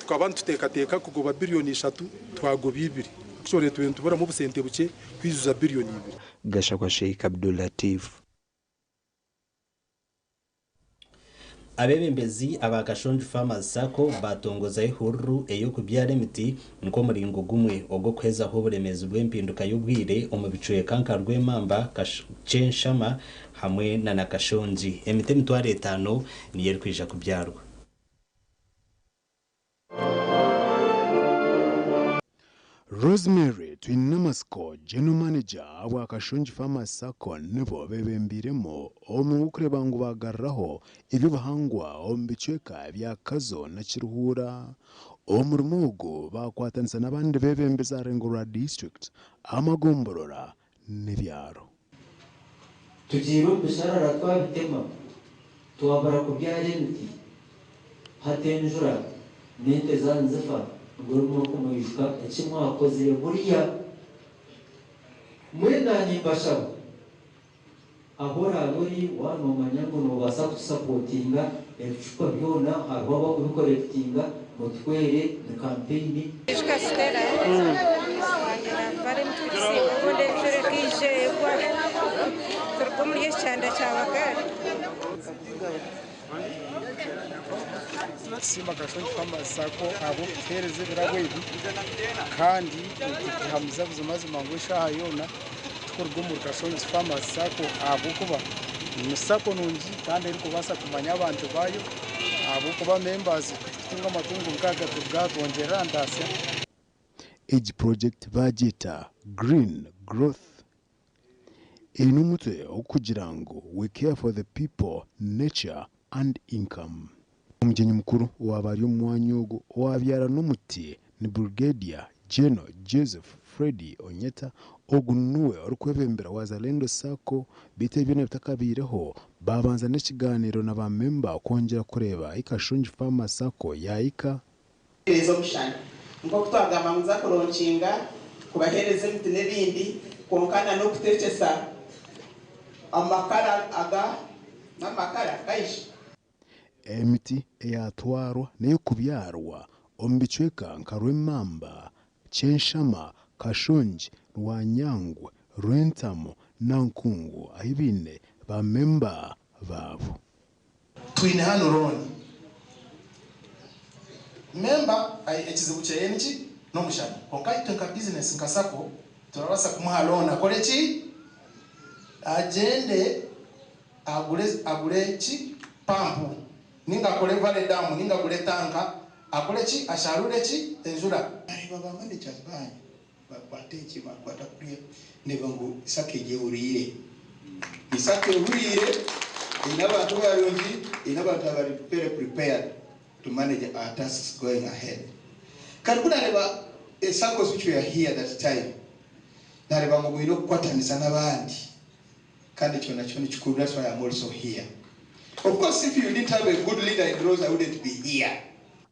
S13: Tukaba nituteekateeka kugoba biriyoni ishatu, twagoba ibiri. Kishobora tube nituburamu obusente bukye kwijuza biriyoni ibiri.
S24: Gashakwa Sheikh Abdul Latif.
S2: Abeebembezi aba Kashongi Farmers Sacco baatongozaho ehururu ey'okubyara emiti nk'omuringo gumwe ogw'okuhezaho oburemeezi bw'empinduka y'obwire omu bicweka nka Rwemamba, Kyenshama hamwe na Nakashongi. Emiti 50,000 niyo erikwija kubyarwa.
S15: Rosemary Twinamatsiko, General Manager wa Kashongi Farmers Sacco nibo bebembeiremu omu gw'okureeba ngu baagaruraho eby'obuhangwa omu bicweka bya Kazo na Kiruhura. Omurimo ogu baakwatanisa n'abandi beebembezi aha rurengo rwa disiturikiti, amagomborora n'ebyaro.
S16: Tugiire omu bisharara twabitema, twabura kubyara emiti, hati enjura n'ente zaanyu zifa ngu murikumwijuka eki mwakozire buriya. Mbwenu naanye nimbashaba, ahu oraabe ori waaba noomanya ngu noobaasa kutusapotinga, ebicupa byona hariho abarikubikorekitinga, mutuhwere, ni kampeyini.
S17: Nitwa Stella, wangye nambara emiti obundi enjura ekaija egwa turuga omuri eki kyanda kya Wagari.
S18: Nitusiima Kashongi Farmers Sacco ahabw'okutuheereza ebirabo ebi kandi nituhamiza buzimazima ngu eshaaha yoona tikuruga omuri Kashongi Farmers Sacco ahabw'okuba ni sacco nungi kandi erikubaasa kumanya abantu baayo ahabw'okuba members kutukutunga amatungo nk'aga turuga aha twongyerera aha ntaasya.
S15: Egi purojekiti baagyeta Green Growth. Eine omutwe ogurikugira ngu We care for the people, nature and income. Omugyenyi mukuru owaaba ari omu mwanya ogu owaabyara n'omuti ni Brigadier General Joseph Freddy Onyeta, ogu niwe orikwebembera Wazalendo Sacco beitu ebi byona bitakabaireho baabanza n'ekigaaniiro na ba memba kwongyera kureeba ahi Kashungi Farmers Sacco yaahika.
S19: Kubaheereza omushana. Nk'oku twagamba ngu nza kuronkinga, kubaheereza emiti n'ebindi, kwonka na n'okuteekyesa amakara aga n'amakara gaija.
S15: Emiti eyatwarwa n'ey'okubyarwa omu bicweka nka Rwemamba, Kyenshama, Kashongi, Rwanyangwe, Rwentamu na Nkungu ahi baine ba memba baabo.
S27: Twine hanu looni. Memba ekizibu kyeye niki? N'omushana. Kwonka itwe nka bizinesi nka sacco turabaasa kumuha looni akore ki? Agyende agure agure ki? Pampu ninga akore valley dam ninga agure tanka akore ki? Asharure ki? Enjura.
S28: Nareeba ba managers banyu bakwata eki bakwata kuriya ndeeba ngu sacco egi ehuriire. Ni sacco ehuriire eine abantu barungi, eine abantu abari very prepared to manage our tasks going ahead. Kandi ku nareeba saccos which were here that time, nareeba ngu mwine okukwatanisa n'abandi kandi ekyo nakyo nikikuru that's why I'm also here. Of course if you didn't have a good leader in Rose I wouldn't be here.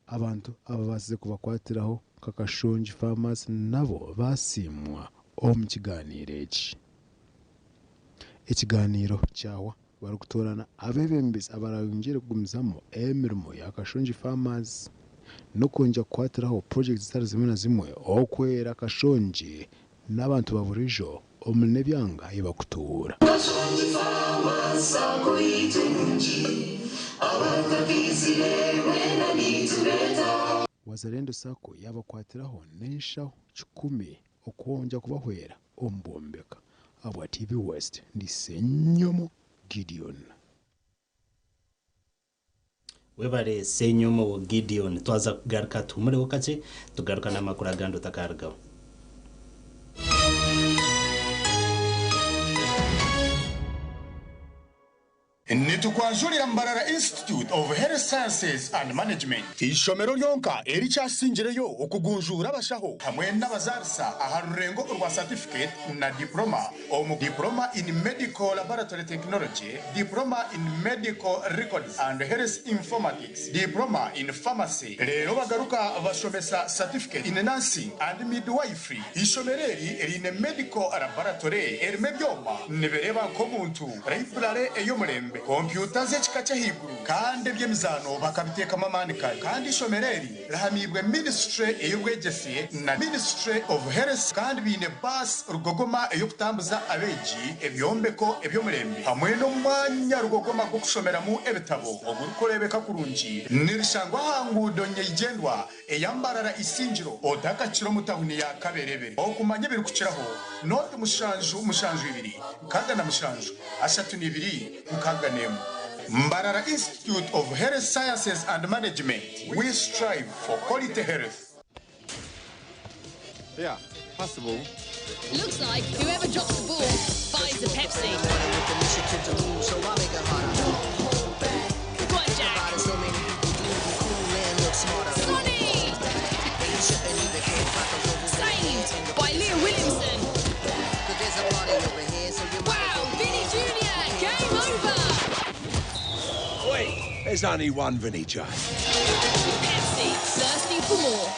S15: Abantu ababaasize kubakwatiraho nka Kashongi Farmers nabo baasiimwa omu kigaaniiro eki. Ekigaaniiro kyahwa. barikutoorana abeebembezi abarayongyere kugumizamu emirimo ya Kashongi Farmers n'okwongyera kukwatiraho purojekiti zitari zimwe na zimwe okuhwera Kashongi n'abantu ba buriijo omuri n'ebyanga ahi bakutuura.
S21: Kashongi Farmers Sacco yaitu nungi, abatakaizire mwena nitubeeta.
S15: Wazalendo Sacco yaabakwatiraho n'enshaho kikumi okwongya kubahwera omu bwombeka. Ahabwa TV West, ndi Ssenyomo Gideon.
S2: Webare Ssenyomo Gideon. Twaza kugaruka tuhumureho kakye tugaruka n'amakuru agandi otakarugaho.
S1: Nitukwanjurira Mbarara Institute of Health Sciences and Management, eishomero ryonka erikyasingireyo okugunjuura abashaho hamwe n'abazaarisa aha rurengo orwa satifiketi na diploma omu Diploma in Medical Laboratory Technology, Diploma in Medical Records and Health Informatics, Diploma in Pharmacy reero bagaruka bashomesa Certificate in Nursing and Midwifery. Eishomero eri riine Medical Laboratory erimu ebyoma nibireeba nk'omuntu, Library ey'omurembe, kompyuta z'ekika ky'ahaiguru kandi eby'emizaano bakabiteekamu amaani kare. Kandi eishomero eri rihamiibwe Ministry ey'obwegyese na Ministry of Health kandi baine baasi rugogoma ey'okutambuza abeegi, ebyombeko eby'omurembe hamwe n'omwanya rugogoma gw'okushomeramu ebitabo ogurikureebeka kurungi. Nirishangwa aha nguudo nyeigyendwa eya Mbarara Isingiro otakakira omu tawuni ya Kaberebere. Okumanya ebirikukiraho, nooti mushanju mushanju ibiri 67 32 61. Mbarara Institute of Health Sciences and Management, we strive for quality health.
S4: Yeah, pass the ball.
S5: Looks like whoever drops the ball buys a Pepsi. Go on, Jack. Sonny! Saved by Leah Williamson. Wow, Vinny Jr., game over!
S6: Wait, there's only one Vinny J.
S5: Pepsi, thirsty for more.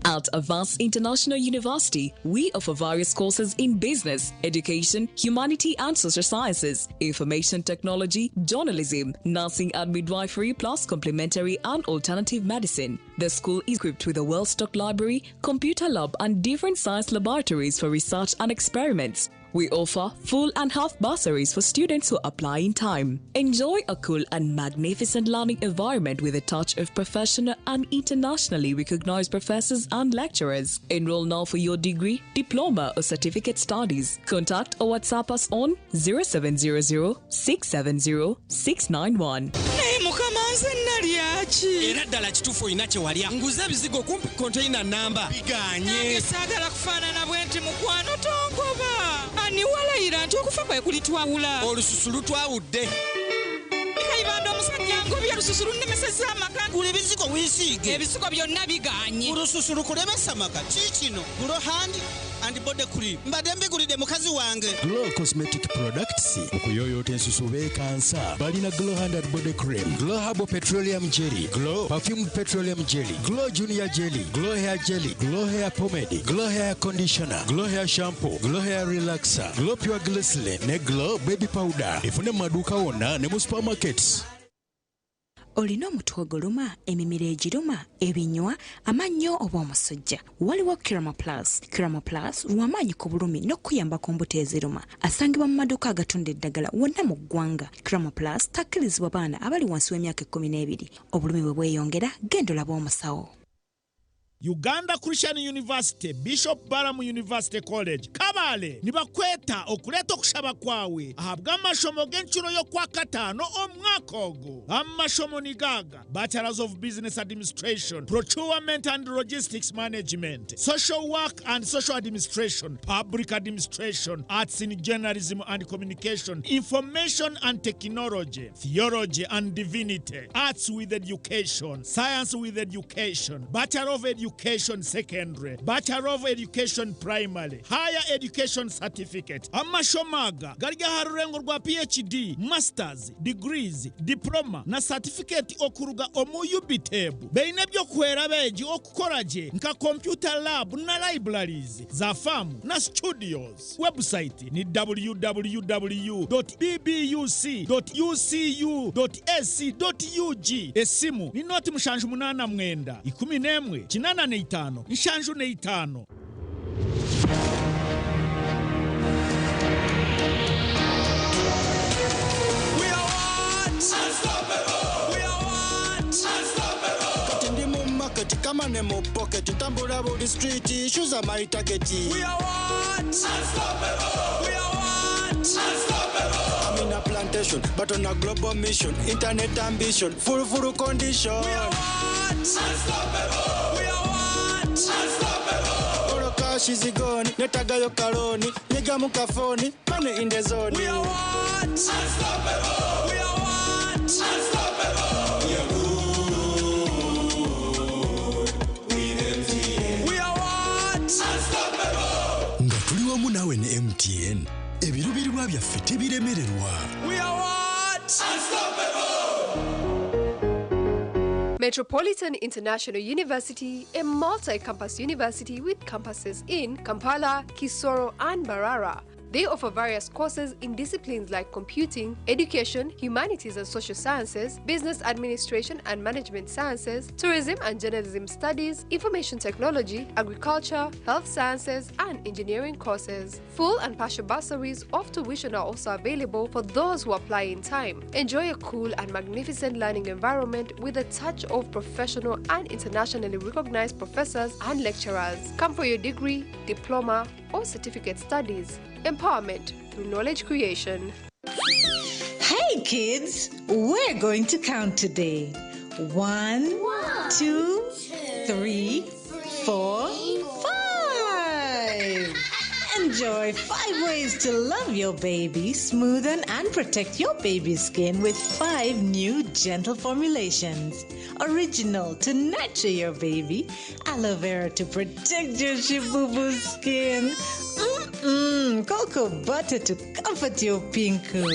S7: At Avance International University, we offer various courses in business, education, humanity and social sciences, information technology, journalism, nursing and midwifery, plus complementary and alternative medicine. The school is equipped with a well stocked library, computer lab, and different science laboratories for research and experiments. We offer full and half bursaries for students who apply in time. Enjoy a cool and magnificent learning environment with a touch of professional and internationally recognized professors and lecturers. Enroll now for your degree, diploma, or certificate studies. Contact or WhatsApp us on 0700 670 691.
S8: Naye mukama nze nalya ki?
S22: Era ddala kituufu olina kye walya. Nguze ebizigo kumpi konteyina nnamba bigaanye.
S8: Nange saagala kufaanana bwe nti mukwano tongoba. Ani walayira nti okufa kwe kulitwawula?
S22: Olususu lutwawudde.
S8: Kayibanda omusajja angobye olususu lunnemesezza amaka.
S23: Gula ebizigo weesiige.
S8: Ebizigo byonna bigaanye.
S23: Olususu lukulemesa amaka. Kiikino Glow Hand and Body Cream. Mbadde mbigulidde mukazi wange.
S10: Glow Cosmetic Products okuyooyoota ensusu beekansa balina Glow Hand and Body Cream, Glow Herbal Petroleum Jelly, Glow Perfumed Petroleum Jelly, Glow Junior Jelly, Glow Hair Jelly, Glow Hair Pomade, Glow Hair Conditioner, Glow Hair Shampoo, Glow Hair Relaxer, Glow Pure Glycerin ne Glow Baby Powder. Efune mu maduuka wonna ne mu supermarkets.
S26: Olina omutwe oguluma, emimiro egiruma, ebinywa, amannyo oba omusujja? Waliwo Kirama Plus. Kirama Plus lw'amaanyi ku bulumi n'okukuyamba ku mbuto eziruma. Asangibwa mu maduuka agatunda eddagala wonna mu ggwanga. Kirama Plus takkirizibwa baana abali wansi w'emyaka ekkumi n'ebiri. Obulumi bwe bweyongera, genda olabe omusawo.
S29: Uganda Christian University, Bishop Balamu University College, Kabale nibakweta okuleeta okushaba kwawe ahabwa amashomo g'encuro y'okwa kataano omwaka ogu. Amashomo ni gaga: Bachelors of Business Administration, Procurement and Logistics Management, Social Work and Social Administration, Public Administration, Arts in Journalism and Communication, Information and Technology, Theology and Divinity, Arts with Education, Science with Education, Bachelor of Education Education Secondary, Bachelor of Education Primary, Higher Education Certificate. Amashomo aga gari aha rurengo rwa PhD, Masters, Degrees, Diploma na Certificate okuruga omu UBTEB. Baine eby'okuhwera abeegi okukora gye nka computer lab na libraries, za faamu na studios. Website ni www.bbuc.ucu.ac.ug. Esimu ni noti 79 11 85 75.
S6: We are what? Unstoppable! We are what? Unstoppable!
S3: Kati ndi mu market kama ne mu pocket ntambula buli street shoes are my target.
S6: We are what? Unstoppable! We are what? Unstoppable!
S3: I'm in a plantation but on a global mission, internet ambition, full full condition.
S6: We are what? Unstoppable! We are what? Unstoppable!
S3: All cash is gone, netagayo kaloni, nyiga mu kafoni, money in the zone.
S6: We are what? Unstoppable! We are what? Unstoppable! We are good with MTN. We are what? Unstoppable!
S4: Nga tuli wamu naawe ne MTN, ebiruubirirwa byaffe tebiremererwa.
S6: We are what? Unstoppable!
S9: Metropolitan International University, a multi campus university with campuses in Kampala, Kisoro, and Barara. They offer various courses in disciplines like computing, education, humanities and social sciences, business administration and management sciences, tourism and journalism studies, information technology, agriculture, health sciences, and engineering courses. Full and partial bursaries of tuition are also available for those who apply in time. Enjoy a cool and magnificent learning environment with a touch of professional and internationally recognized professors and lecturers. Come for your degree, diploma, or certificate studies. Empowerment through knowledge creation.
S11: Hey kids, we're going to count today. One, two, three, four, five. Enjoy five ways to love your baby, smoothen and protect your baby's skin with five new gentle formulations. Original to nurture your baby, aloe vera to protect your shibubu skin. Mmm, cocoa butter to comfort your pinku,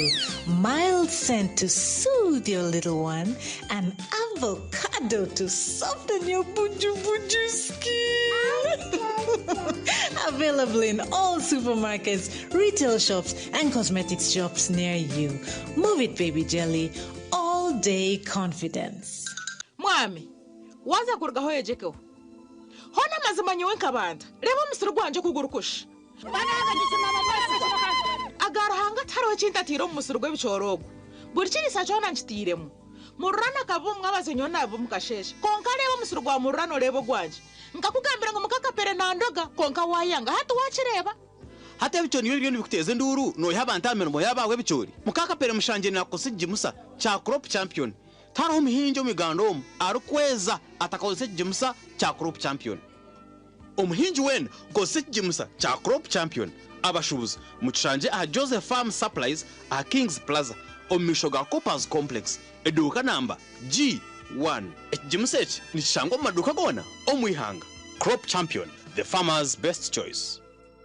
S11: mild scent to soothe your little one, and avocado to soften your buju buju skin. Available in all supermarkets, retail shops, and cosmetics shops near you. Move it, baby jelly. All day confidence.
S12: Mwami waza kurugaho yejekeho hona amazima nyowe nkabanda reba omusiri gwanje okugurukusha aga Ruhanga tihariho ekintu omu musiri gw'ebicooro ogwo buri kirisa kyona nkitiiremu mururana akaba omwabazi nyowe naaba omukasheshe konka reeba omusiri gwa mururana oreeba ogwangye nkakugambira ngu mukakapere nandoga konka wayanga hati wakireeba.
S13: Hati ebicoori nibyo biriyo nibikuteeza enduuru, noiha abantu aha mirimo yaabo ebicoori. Mukakapere mushangire nakukozesa ekigimusa kya Crop Champion. Tihariho omuhingi omu Uganda omu arikweza atakakozesa ekigimusa kya Crop Champion. Omuhingi weena kozesa ekigimusa kya Crop Champion. Abashuubuzi mukishangye aha Joseph Farm Supplies aha Kings Plaza omu maisho ga Coopers Complex eduuka namba G1. Ekigimusa eki nikishangwa omu maduuka goona omu ihanga. Crop Champion, the farmer's best choice.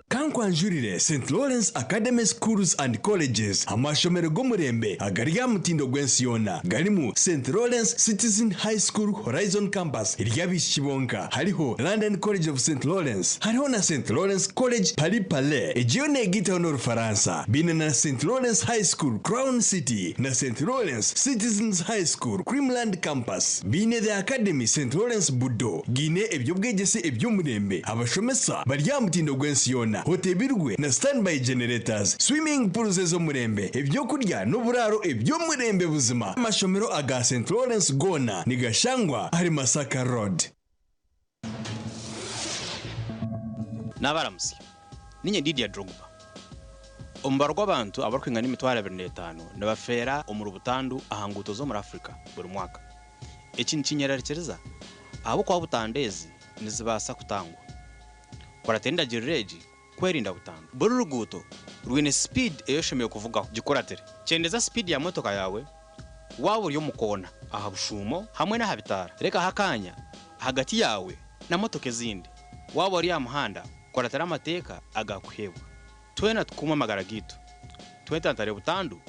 S14: Kankwanjurire St. Lawrence Academy Schools and Colleges, amashomero g'omurembe agari aha mutindo gw'ensi yoona. Garimu St. Lawrence Citizen High School Horizon Campus ery'abaishiki bonka, hariho London College of St. Lawrence, hariho na St. Lawrence College Paris Palais, egi yo neegaitaho n'Orufaransa. Baine na St. Lawrence High School Crown City na St. Lawrence Citizens High School Creamland Campus. Baine The Academy St. Lawrence Budo, giine eby'obwegyese eby'omurembe, abashomesa bari aha mutindo gw'ensi yoona. Hotebirwe na standby generators, swimming pools ez'omurembe, ebyokurya n'oburaaro eby'omurembe buzima. Amashomero aga St. Lawrence goona nigashangwa ahari Masaka Road.
S13: Naabaramutsya. Niinye Didier Drogba. Omubaro gw'abantu abarikwingana 25,000 nibafeera omuri butandu aha nguuto z'omuri Africa buri mwaka. Eki nikinyerarikiriza ahabw'okuba butandu ezi nizibaasa kutangwa. Kuratira endagiriro egi kwerinda butandu. Buri ruguuto rwine sipiidi ei oshemereire kuvugaho. Gikuratire. Kyendeza sipiidi ya motoka yaawe waaba ori omu koona, aha bushuumo hamwe n'aha bitaara. Rekaho akaanya ahagati yaawe Na motoka ezindi. Waaba ori aha muhanda, kuratira amateeka agaakuheebwa. Twena tukuume amagara gaitu. Twetantare butandu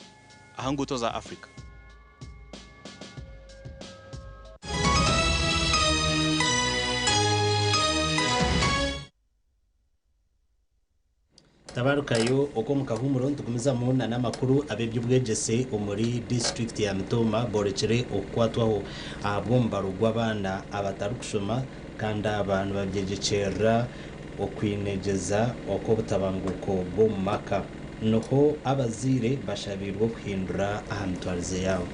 S13: aha nguuto za Africa.
S2: Tabarukayo okwo omu kahuumuro nitugumizamu na n'amakuru ab'eby'obwegyese omuri disiturikiti ya Mitooma boorekire okukwatwaho ahabw'omubaro gw'abaana abatarikushoma kandi aba nibabyegyekyerera okwinegyeza okw'obutabanguko bw'omu maka. Niho abazaire bashabiirwe okuhindura aha mitwarize yaabo.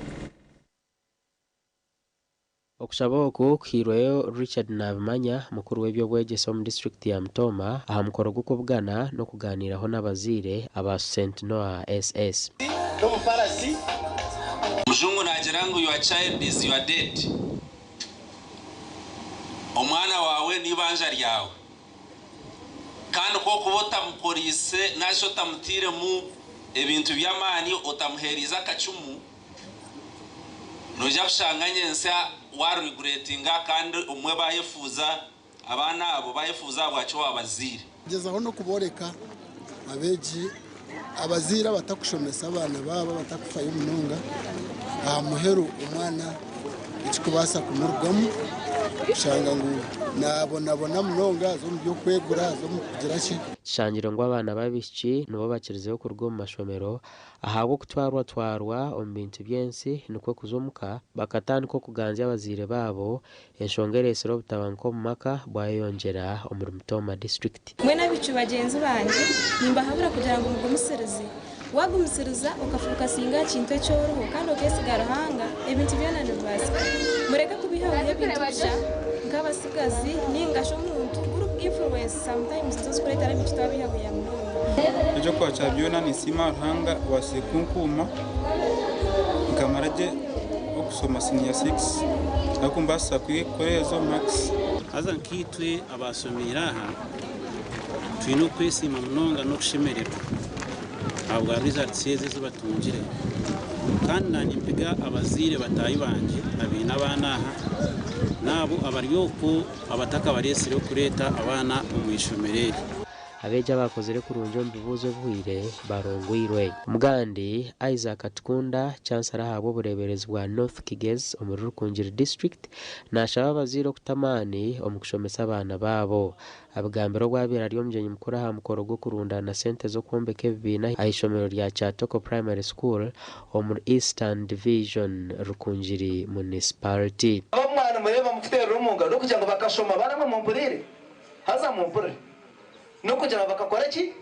S16: Okushaba oku kuhairweyo Richard Nabimanya, mukuru w'eby'obwegyese omu disiturikiti ya Mitooma aha mukoro gw'okubugana n'okugaaniiraho n'abazaire aba St Noah SS.
S17: Omujungu naagira ngu your child is your debt, omwana waawe n'eibanja ryawe. Kandi ku orikuba otamukoriise nari shi otamutairemu ebintu by'amaani, otamuheereize akacumu, Noija kushanga nyentsya waarigureetinga kandi obumwe baayefuuza, abaana abo baayefuuza ahabwaki waabazaire.
S18: Gyezaho n'okubooreka abeegi abazaire abatakushomesa abaana baabo abatakufayo munonga aha muheru omwana ekikubaasa kumurugamu kushanga ngu nabonabona munonga aza omu by'okwegura aza omu kugira ki.
S16: Kishangire ngu abaana b'abaishiki nibo bakirizeyo kuruga omu mashomero Ahabw'okutwarwatwarwa omu bintu by'ensi nikwo kuza omuka bakatandika okuganzya abazaire baabo, enshonga ereetsire obutabanguko omu maka bwayeyongyera omuri Mitooma disiturikiti.
S19: Mbwenu abaishiki bagyenzi bangye, nimbahabura kugira ngu mugumisirize. Waagumisiriza okafokasinga aha kintu eki oriho kandi okeesiga Ruhanga, ebintu byona nibibaasika. Mureke kubeihabeiha ebintu busha nk'abatsigazi nainga shi omuntu group influence sometimes nizo zikureetera abaishiki twabeihabeiha munonga.
S20: Eky'okwakira byona ninsiima Ruhanga obaasize kunkuuma nkamara gye okushoma siniya sikisi arikumbaasisa kukora ezo makisi.
S21: Haza nkaitwe abaashomeire aha, twine okwesiima munonga n'okushemererwa ahabwa results ezi ezi batungire. Kandi naanye mpiga abazaire bataahi bangye abaine abaana aha n'abo abari okwo abatakabareetsire kureeta abaana omu ishomero eri.
S16: Abeegi abaakozire kurungi omu bibuuzo ebihweire barongwirwe. Omugandi, Isaac Atukunda, Chancellor ahabw'obureeberezi bwa North Kigezi omuri Rukungiri District naashaba abazaire okuta amaani omu kushomesa abaana baabo. Abigambire obu abaire ari omugyenyi mukuru aha mukoro gw'okurundaana sente z'okwombeka ebibiina aha ishomero rya Kyatoko Primary School omuri Eastern Division, Rukungiri Municipality.
S22: Ab'omwana nimureeba mukuteerera omu ngaro n'okugira ngu bakashoma baana mwe mumpuriire? Haza mumpurire. N'okugira ngu bakakora ki?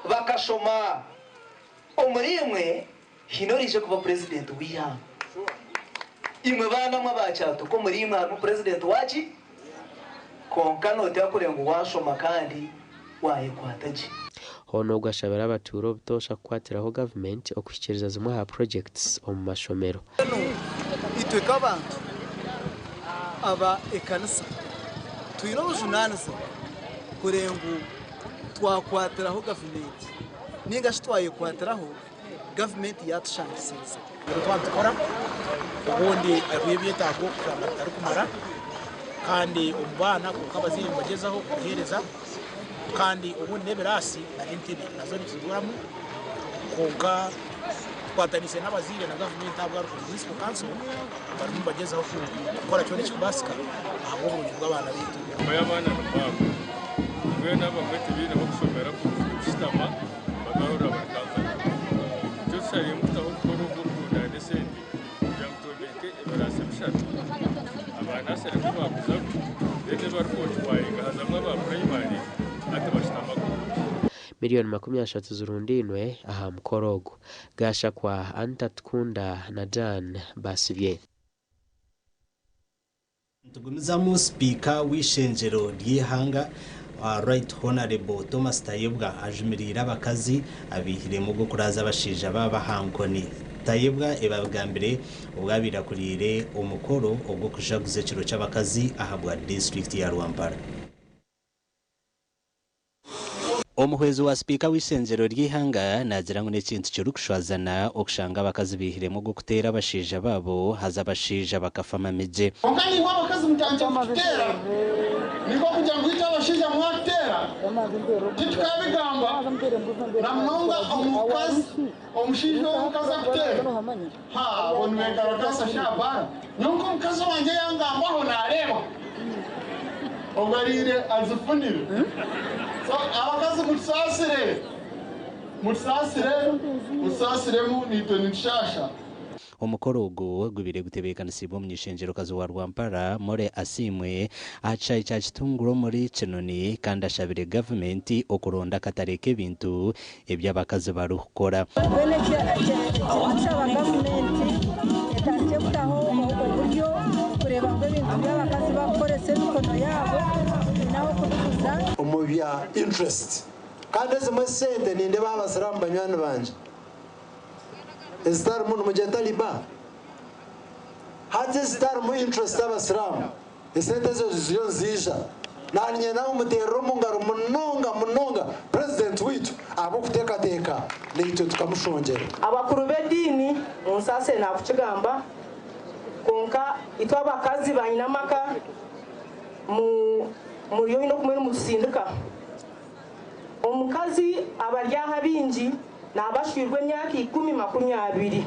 S22: Bakashoma. Omuriimwe haine oraije kuba purezidenti w'eihanga. Imwe baana mwe aba Kyatoko omuriimwe harimu purezidenti wa ki? Kwonka nooteekwa kureeba ngu waashoma kandi waayekwata gye.
S16: Hoona ogu ashabire abatuura obutoosha kukwatiraho gavumenti okuhikiiriza zimwe aha projects omu mashomero.
S23: Mbwenu itwe nk'abantu aba ekanisa twine obujunaanizibwa kureeba ngu twakwatiraho gavumenti ninga shi twayekwatiraho gavumenti yaatushangisiriza.
S24: Twaba nitukora obundi hariho ebyetaago kushanga bitarikumara kandi omu baana kwonka abazaire nibagyezaho kubiheereza kandi obundi n'ebiraasi n'entebe nazo nituziburamu kwonka Tukwataniise n'abazaire na gavumenti ahabwa Rukungiri Municipal Council barimu nibagyezaho kukora kyona ekirikubaasika ahabw'oburungi bw'abaana baitu.
S25: Emirimo y'abaana ni mpango, mbwenu abamwe tibaine h'okushomera kushutama bakahurira bari comfortable. Nikyo tushabiiremu kutaho omukoro gw'okurundaana esente kugira ngu twombeke ebiraasa bishatu aba nasare ku baakuzamu then ebi barikwokipaayinga hazamu aba purayimari hati bashutama kurungi.
S16: Miriyoni 30 zirundainwe aha mukoro ogu. Gashakwa, Anita Tukunda na Dan Basibye.
S2: Nitugumizamu Sipiika w'eishengyero ry'eihanga, Right Honarebo Thomas Tayebwa ajumiriire abakazi abaihiremu ogw'okuraaza abashaija baabo aha nkoni. Tayebwa ebi abigambire obu abaire akuriire omukoro ogw'okujaguza ekiro ky'abakazi ahabwa disiturikiti ya Rwampara. Omuhwezi wa sipiika w'eishengyero ry'eihanga naagira ngu n'ekintu kirikushwazana okushanga abakazi baihiremu ogw'okuteera abashaija baabo haza abashaija bakafa mamigye.
S1: Kwonka naimwe abakazi mutandikye kututeera, nikwo kugira ngu itwe abashaija mwatuteera titukabigamba, na munonga omukazi, omushaija ou omukazi akuteera, haa abo nibegaragaza shaaha baara. Nyowe nk'omukazi owangye yangambaho naareeba obwo ariire azifunire. So abakazi mutusaasire, mutusaasire, mutusaasiremu naitwe nitushaasha.
S2: Omukoro ogu gubaire gutebeekanisiibwe omuny'eishengyerokazi wa Rwampara, Molly Asiimwe aha kishaayi kya Kitunguro omuri Kinoni kandi ashabire gavumenti okuronda akatare k'ebintu ebi abakazi barikukora.
S5: Mbwenu ekirikushaba gavumenti etandikye kutaho oburyo kureeba ngu ebintu by'abakazi bakukoresa emikono yaabo biine ah'okubiguza.
S7: Omu bya interest kandi ezimwe esente nindeeba aha basiraamu banywani bangye ezitarimu nimugyeta riba hati ezitarimu interest abasiraamu Esente ezo ziriyo niziija. Naanye nawe muteerere omu ngaro munonga munonga Purezidenti waitu ahabw'okuteekateeka naitwe tukamushongyera.
S8: Abakuru b'ediini munsaasire naakukigamba, kwonka itwe abakazi ba nyina amaka muri oine okumwe nimutusindika. Omukazi abari aha abaingi naaba ashwirwe emyaka ikumi 20.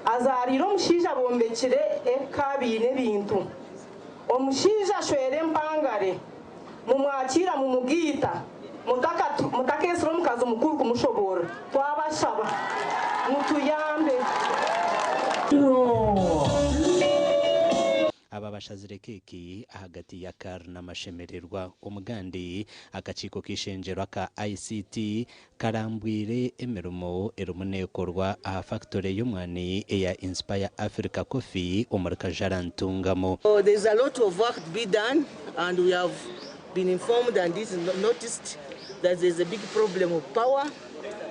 S8: Azaariire omushaija bombekire eka baine ebintu. Omushaija ashwera empangare, mumwakiira mumugaita, mutakeetsire omukazi mukuru kumushoboorora. Twabashaba mutuyambe.
S2: Aba bashazire keeki ahagati ya Kar n'amashemererwa. Omugandi, akakiiko k'eishengyero aka ICT karambwire emirimo erimu neekorwa aha fakitore y'omwani eya Inspire Africa Coffee omuri Kajara Ntungamo.
S10: There is a lot of work to be done and we have been informed and this is noticed that there is a big problem of power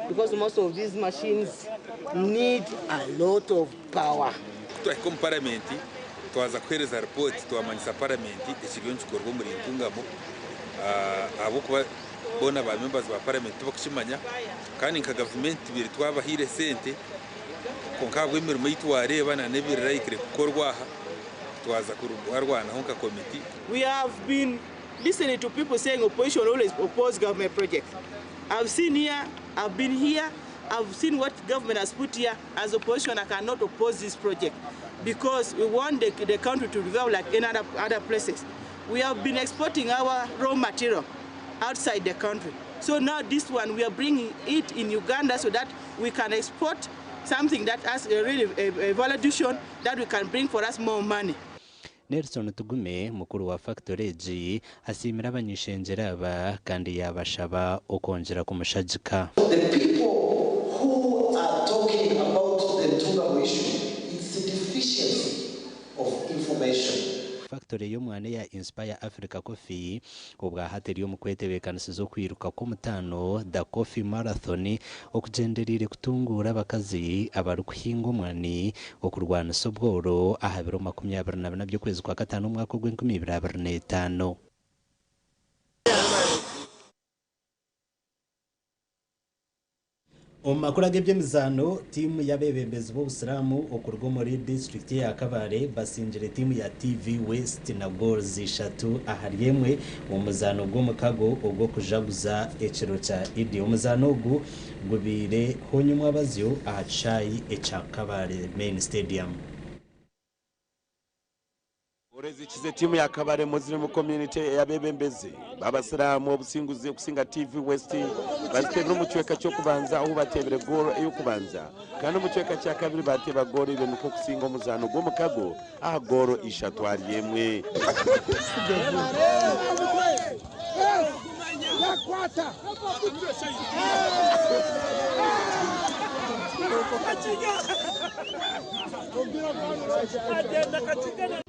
S10: because most of these machines need a lot of power.
S15: Ku twahika omu paramenti twaza kuheereza ripooti twamanyisa paramenti ekiriyo nikikorwa omuri Ntungamo ahabw'okuba boona ba members ba paramenti tibakukimanya kandi nka gavumenti tubaire twabahaire sente kwonka ahabw'emirimo ei twareeba na n'ebirahikire kukorwa aha twaza kurwarwanaho nka komiti.
S10: We have been listening to people saying opposition always oppose government projects. I've seen here, I've been here, I've seen what government has put here. As opposition, I cannot oppose this project because we want the country to develop like in other places. We have been exporting our raw material outside the country. So now this one, we are bringing it in Uganda so that we can export something that has a really a value addition that we can bring for us more money.
S2: Nelson Tugume, mukuru wa fakitore egi asiimire abany'eishengyero aba kandi yaabashaba okwongyera kumushagika.
S26: The people who are talking about the Ntungamo issue, it's the deficiency of information.
S2: Fakitore y'omwana eya Inspire Africa Coffee obwahati eri omu kwetebeekanisiza okwiruka kw'omutaano, The Coffee Marathon, okugyendereire kutunguura abakazi abarikuhinga omwani okurwanisa obworo aha biro 24 by'okwezi kwa kataano omwaka ogw'enkumi ibiri abiri n'etaano. Omu makuru ag'eby'emizaano, tiimu y'abeebembezi b'obusiraamu okuruga omuri disiturikiti eya Kabale basingire tiimu ya TV West na goals ishatu ahari emwe omu muzaano gw'omukago ogw'okujaguza ekiro kya Idi. Omuzaano ogu gubaire honyomwabazyo aha kishaayi ekya Kabale Main Stadium.
S27: Orezikize tiimu ya Kabale Muslim Community ey'abeebembezi b'abasiraamu obusinguzi okusinga TV West baziteebire omu kicweka ky'okubanza ahu bateebire goolo ey'okubanza kandi omu kicweka kya kabiri baateeba goolo ibiri nikwo kusinga omuzaano gw'omukago aha goolo ishatu ahari emwe.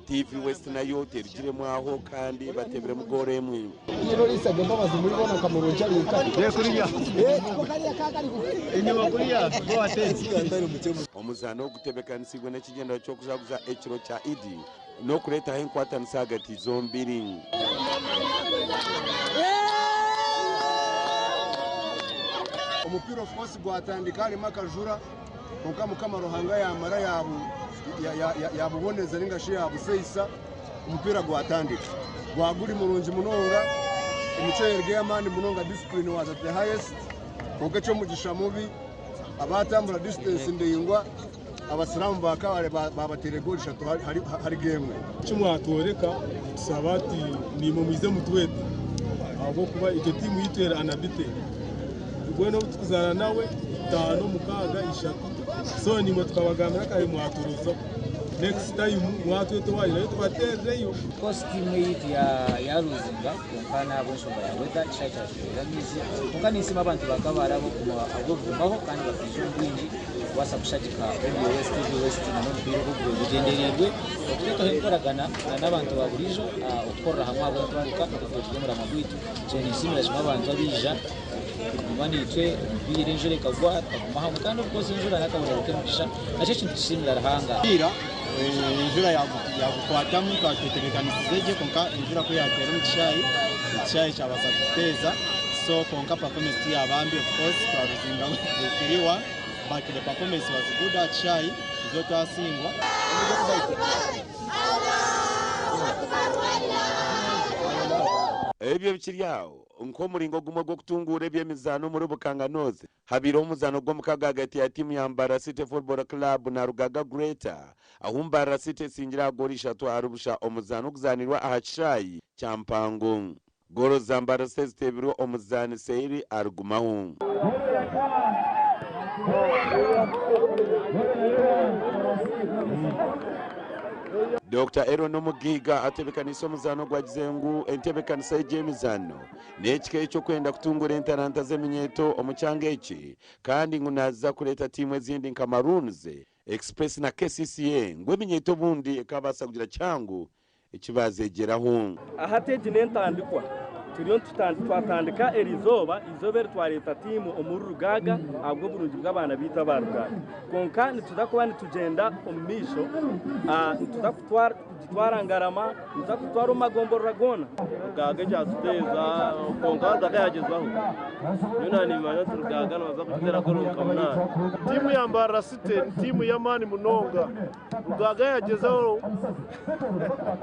S27: TV West nayo terugiremu aho kandi bateebiremu goolo emwe. Omuzaano ogu gutebeekanisiibwe n'ekigyendererwa ky'okujaguza ekiro kya Idi n'okureetaho enkwatanisa ahagati zombiri.
S3: Omupiira of course gwatandika harimu akajura kwonka Mukama Ruhanga yamara yabuboneza ninga shi yabuseisa omupiira gwatandika. Gwaba guri murungi munonga, emicwe erga ey'amaani munonga, discipline was at the highest kwonka eky'omugisha mubi abatambura distance ndaingwa abasiraamu ba Kabale babateire goolo ishatu hari emwe.
S4: Eki mwatworeka nitusaba ati naimwe mwije mutwete ahabw'okuba itwe tiimu yaitu eri unbeaten. Mbwenu obu turikuzaana nawe itaano, mukaaga, ishatu so naimwe tukabagambira kare mwaturuzaho. Next time mwatweta owaanyu nayo tubateerereyo.
S6: Of course tiimu eyaitu yaruzinga kwonka nahabw'enshonga ya weather ekishaayi kyatwire amaizi kwonka ninsiima abantu ba Kabale ahabw'okugumaho kandi bakaija omu bwingi kubaasa kushagika Radio West, TV West na n'omupiira ogu ogube gugyendereirwe okureetaho enkoragana na n'abantu ba buriijo okukorera hamwe ahabw'entunguuka nikwo guri omuramwa gwaitu. So ninsiimira kimwe abantu abaija kuguma naitwe omupiira enjura ekagwa tukaguma hamwe kandi of course enjura n'akabonero k'emigisha nakyo ekintu tukisiimira Ruhanga.
S9: Omupiira enjura yagukwatamu twaba twetebekanisize gye kwonka enjura ku yateera omu kishaayi, ekishaayi kyabaasa kututeeza so kwonka performance tiyaba mbi of course twaruzinga 3-1 but the performance was good aha kishaayi nizo twasingwa.
S27: Ebyo bikiri aho, nk'omuringo gumwe gw'okutunguura eby'emizaano omuri Bukanga North, habaireho omuzaano gw'omukago ahagati ya tiimu ya Mbarara City Football Club na Rugaga Greater, ahu Mbarara City esingire aha goolo ishatu ahari busha omuzaano oguzaanirwe aha kishaayi kya Mpango. Goolo za Mbarara City ziteebirwe omuzaani Seiri Arigumaho. Dokita Eron Omugiiga atebeekaniise omuzaano ogu agize ngu entebeekanisa y'eby'emizaano n'ekika eky'okwenda kutunguura entaranta z'eminyeeto omu kyanga eki kandi ngu naaza kureeta tiimu ezindi nka Maroons, Express na KCCA ngu eminyeeto obundi ekaabaasa kugira kihango eki baazeegyeraho.
S11: Hati egi n'entandikwa. Turiyo twatandika eri izooba, eizooba eri twareeta tiimu omuri Rugaaga ahabw'oburungi bw'abaana baitu aba Rugaaga. Kwonka nituza kuba nitugyenda omu maisho, nituza kugitwara Ngarama, nituza kugitwara omu magomborora goona.
S12: Rugaaga ekyatuteeza kwonka haza yagyezaho. Nyowe naaba nimanya nti Rugaaga nibaza kugiteera goolo nka munaana.
S14: Tiimu ya Mbarara City ni tiimu y'amaani munonga. Rugaaga yagyezaho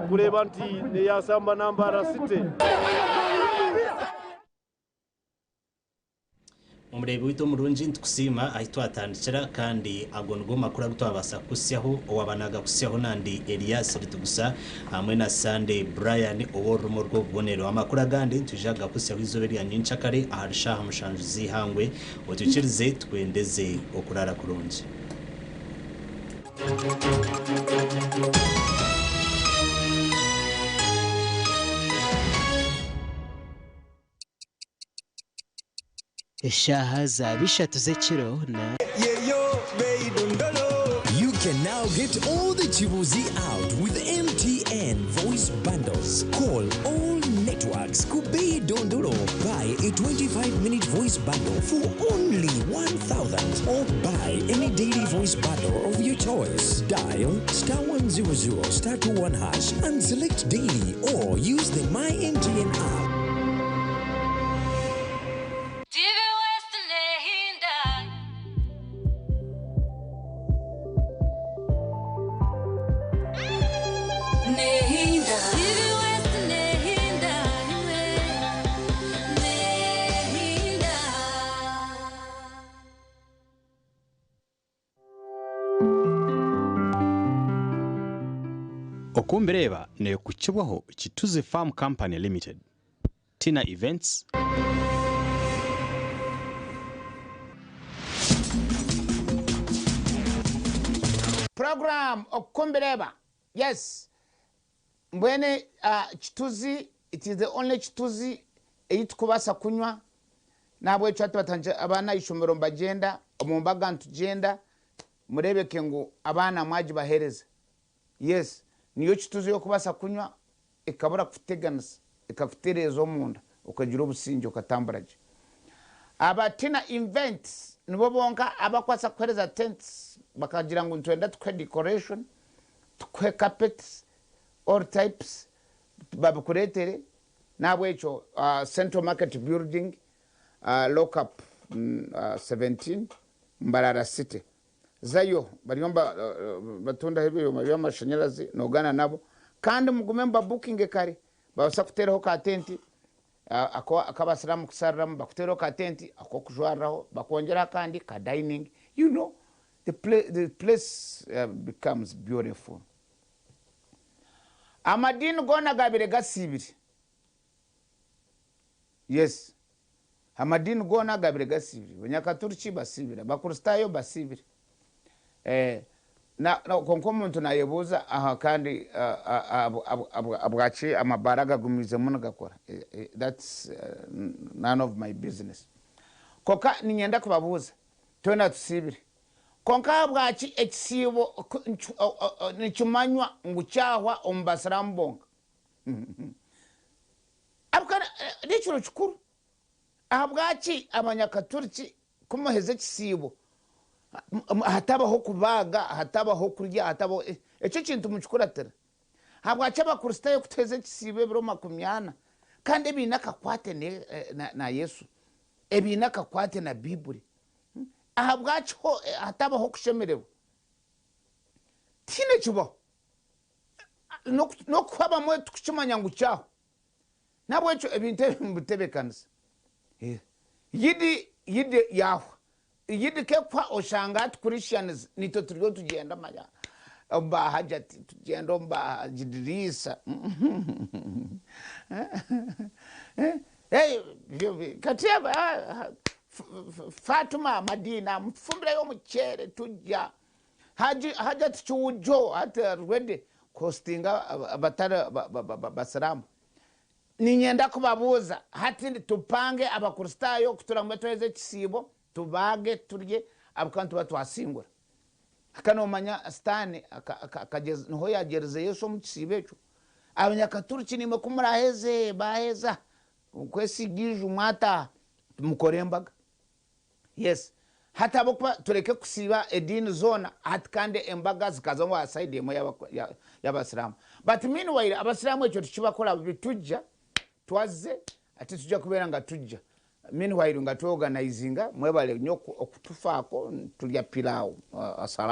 S14: kureeba nti neyasamba na Mbarara City.
S2: Omureebi waitu omurungi nitukusiima ahi twatandikira kandi ago nigo makuru agu twabaasa kukuhitsyaho. Owaaba naagakuhitsyaho nandi Elias Ritugusa hamwe na Sunday Brian ow'orurimi orw'obubonero. Amakuru agandi nitwija kugakuhitsyaho eizooba erya nyencakare ahari shaaha mushanju z'eihangwe. Otwikirize tukwendeze okuraara kurungi.
S28: Eshaaha zaaba ishatu z'ekiro na.
S29: You can now get all the Chibuzi out with MTN voice bundles. Call all networks Kubei Dondolo. Buy a 25-minute voice bundle for only 1,000 or buy any daily voice bundle of your choice. Dial star 100 star 21 hash and select daily or use the My MTN app.
S30: TV West Nehinda. Nehinda. TV West Nehinda. Nehinda.
S31: Okumbireeba neekukibwaho Kituzi Farm Company Limited, Tina Events,
S32: Program okukumbireeba yes mbwenu kituzi it is the only kituzi eyitukubaasa kunywa nahabwekyo hati batandikire abaana ahishomero nibagyenda omu mbaga nitugyenda mureebeke ngu abaana mwagibaheereza yes niyo kituzi eyokubaasa kunywa ekabura kukuteganisa ekakutereeza omunda okagira obusingye okatambura gye. Aba Tina Events nibo bonka abakubaasa kukuheereza tents bakagira ngu nitwenda tukuhe decoration, tukuhe carpets all types babikureetere. N'ahabw'ekyo Central Market Building, Lock Up 17 Mbarara City. Zayo bariyo nibatundaho ebyoma by'amashanyarazi noogana nabo kandi mugume mubabukinge kare babaasa kuteeraho ka tenti ak'abasiraamu kushariramu bakuteereho ka tenti ak'okujwariraho bakwongyereho akandi ka dining you know the, pla the place becomes beautiful. Amadiini goona gaabaire gasiibire. Yes. Amadiini goona gaabaire gasiibire. Abanyakaturiki basiibire, Abakristaayo basiibire. Eh, na, na, kwonka omuntu naayebuuza aha kandi ahabwaki amabaara gagumiizemu nigakora. Eh, eh, that's none of my business. Kwonka niinyenda kubabuuza, twena tusiibire. Kwonka ahabwaki ekisiibo nikimanywa ngu kyahwa omu Basiraamu bonka? Ahabw'okuba n'ekiro kikuru. Ahabwaki Abanyakaturiki ku muheza ekisiibo hatabaho kubaaga, hatabaho kurya, hatabaho ekyo ekintu mukikuratira? Ahabwaki Abakristaayo ku tuheza ekisiibo ebiro makumyana kandi ebiine akakwate na Yesu, ebiine akakwate na Baiburi, ahabwaki ho hatabaho okushemererwa? Tihaine kibaho. N'okuha abamwe tikukimanya ngu kyaho. N'ahabw'ekyo ebintu ebi mubitebeekanise. Yidi yidi yaahwa. Yidi k'ekuhwa oshanga hati Christians naitwe turiyo nitugyenda manya omu ba Hajati, tugyenda omu ba Haji Dirisa. Kati Fatuma Madina mutufumbirayo omuceere turya. Haji Hajati Kiwujjo hati already kuhostinga abatari basiraamu. Niinyenda kubabuuza hati tupange Abakristaayo ku turagume tuheze ekisiibo tubaage turye ahabw'okuba nituba twasingura. Haka noomanya Sitaane niho yaagyerize Yesu omu kisiibo ekyo. Abanyakaturiki naimwe ku muraaheze baaheza kwesiiga eiju mwataaha mukore embaga. Yes hati ahabwokuba tureke kusiiba ediini zoona hati kandi embaga zikaza ngu aha side emwe yabasiramu but meanwhile abasiramu ekyo tikibakora bubi tujja twazze ate tujja kubeera nga tujja meanwhile nga tweorganizinga mwebale nyo okutufaako turya pilau. Asalamu.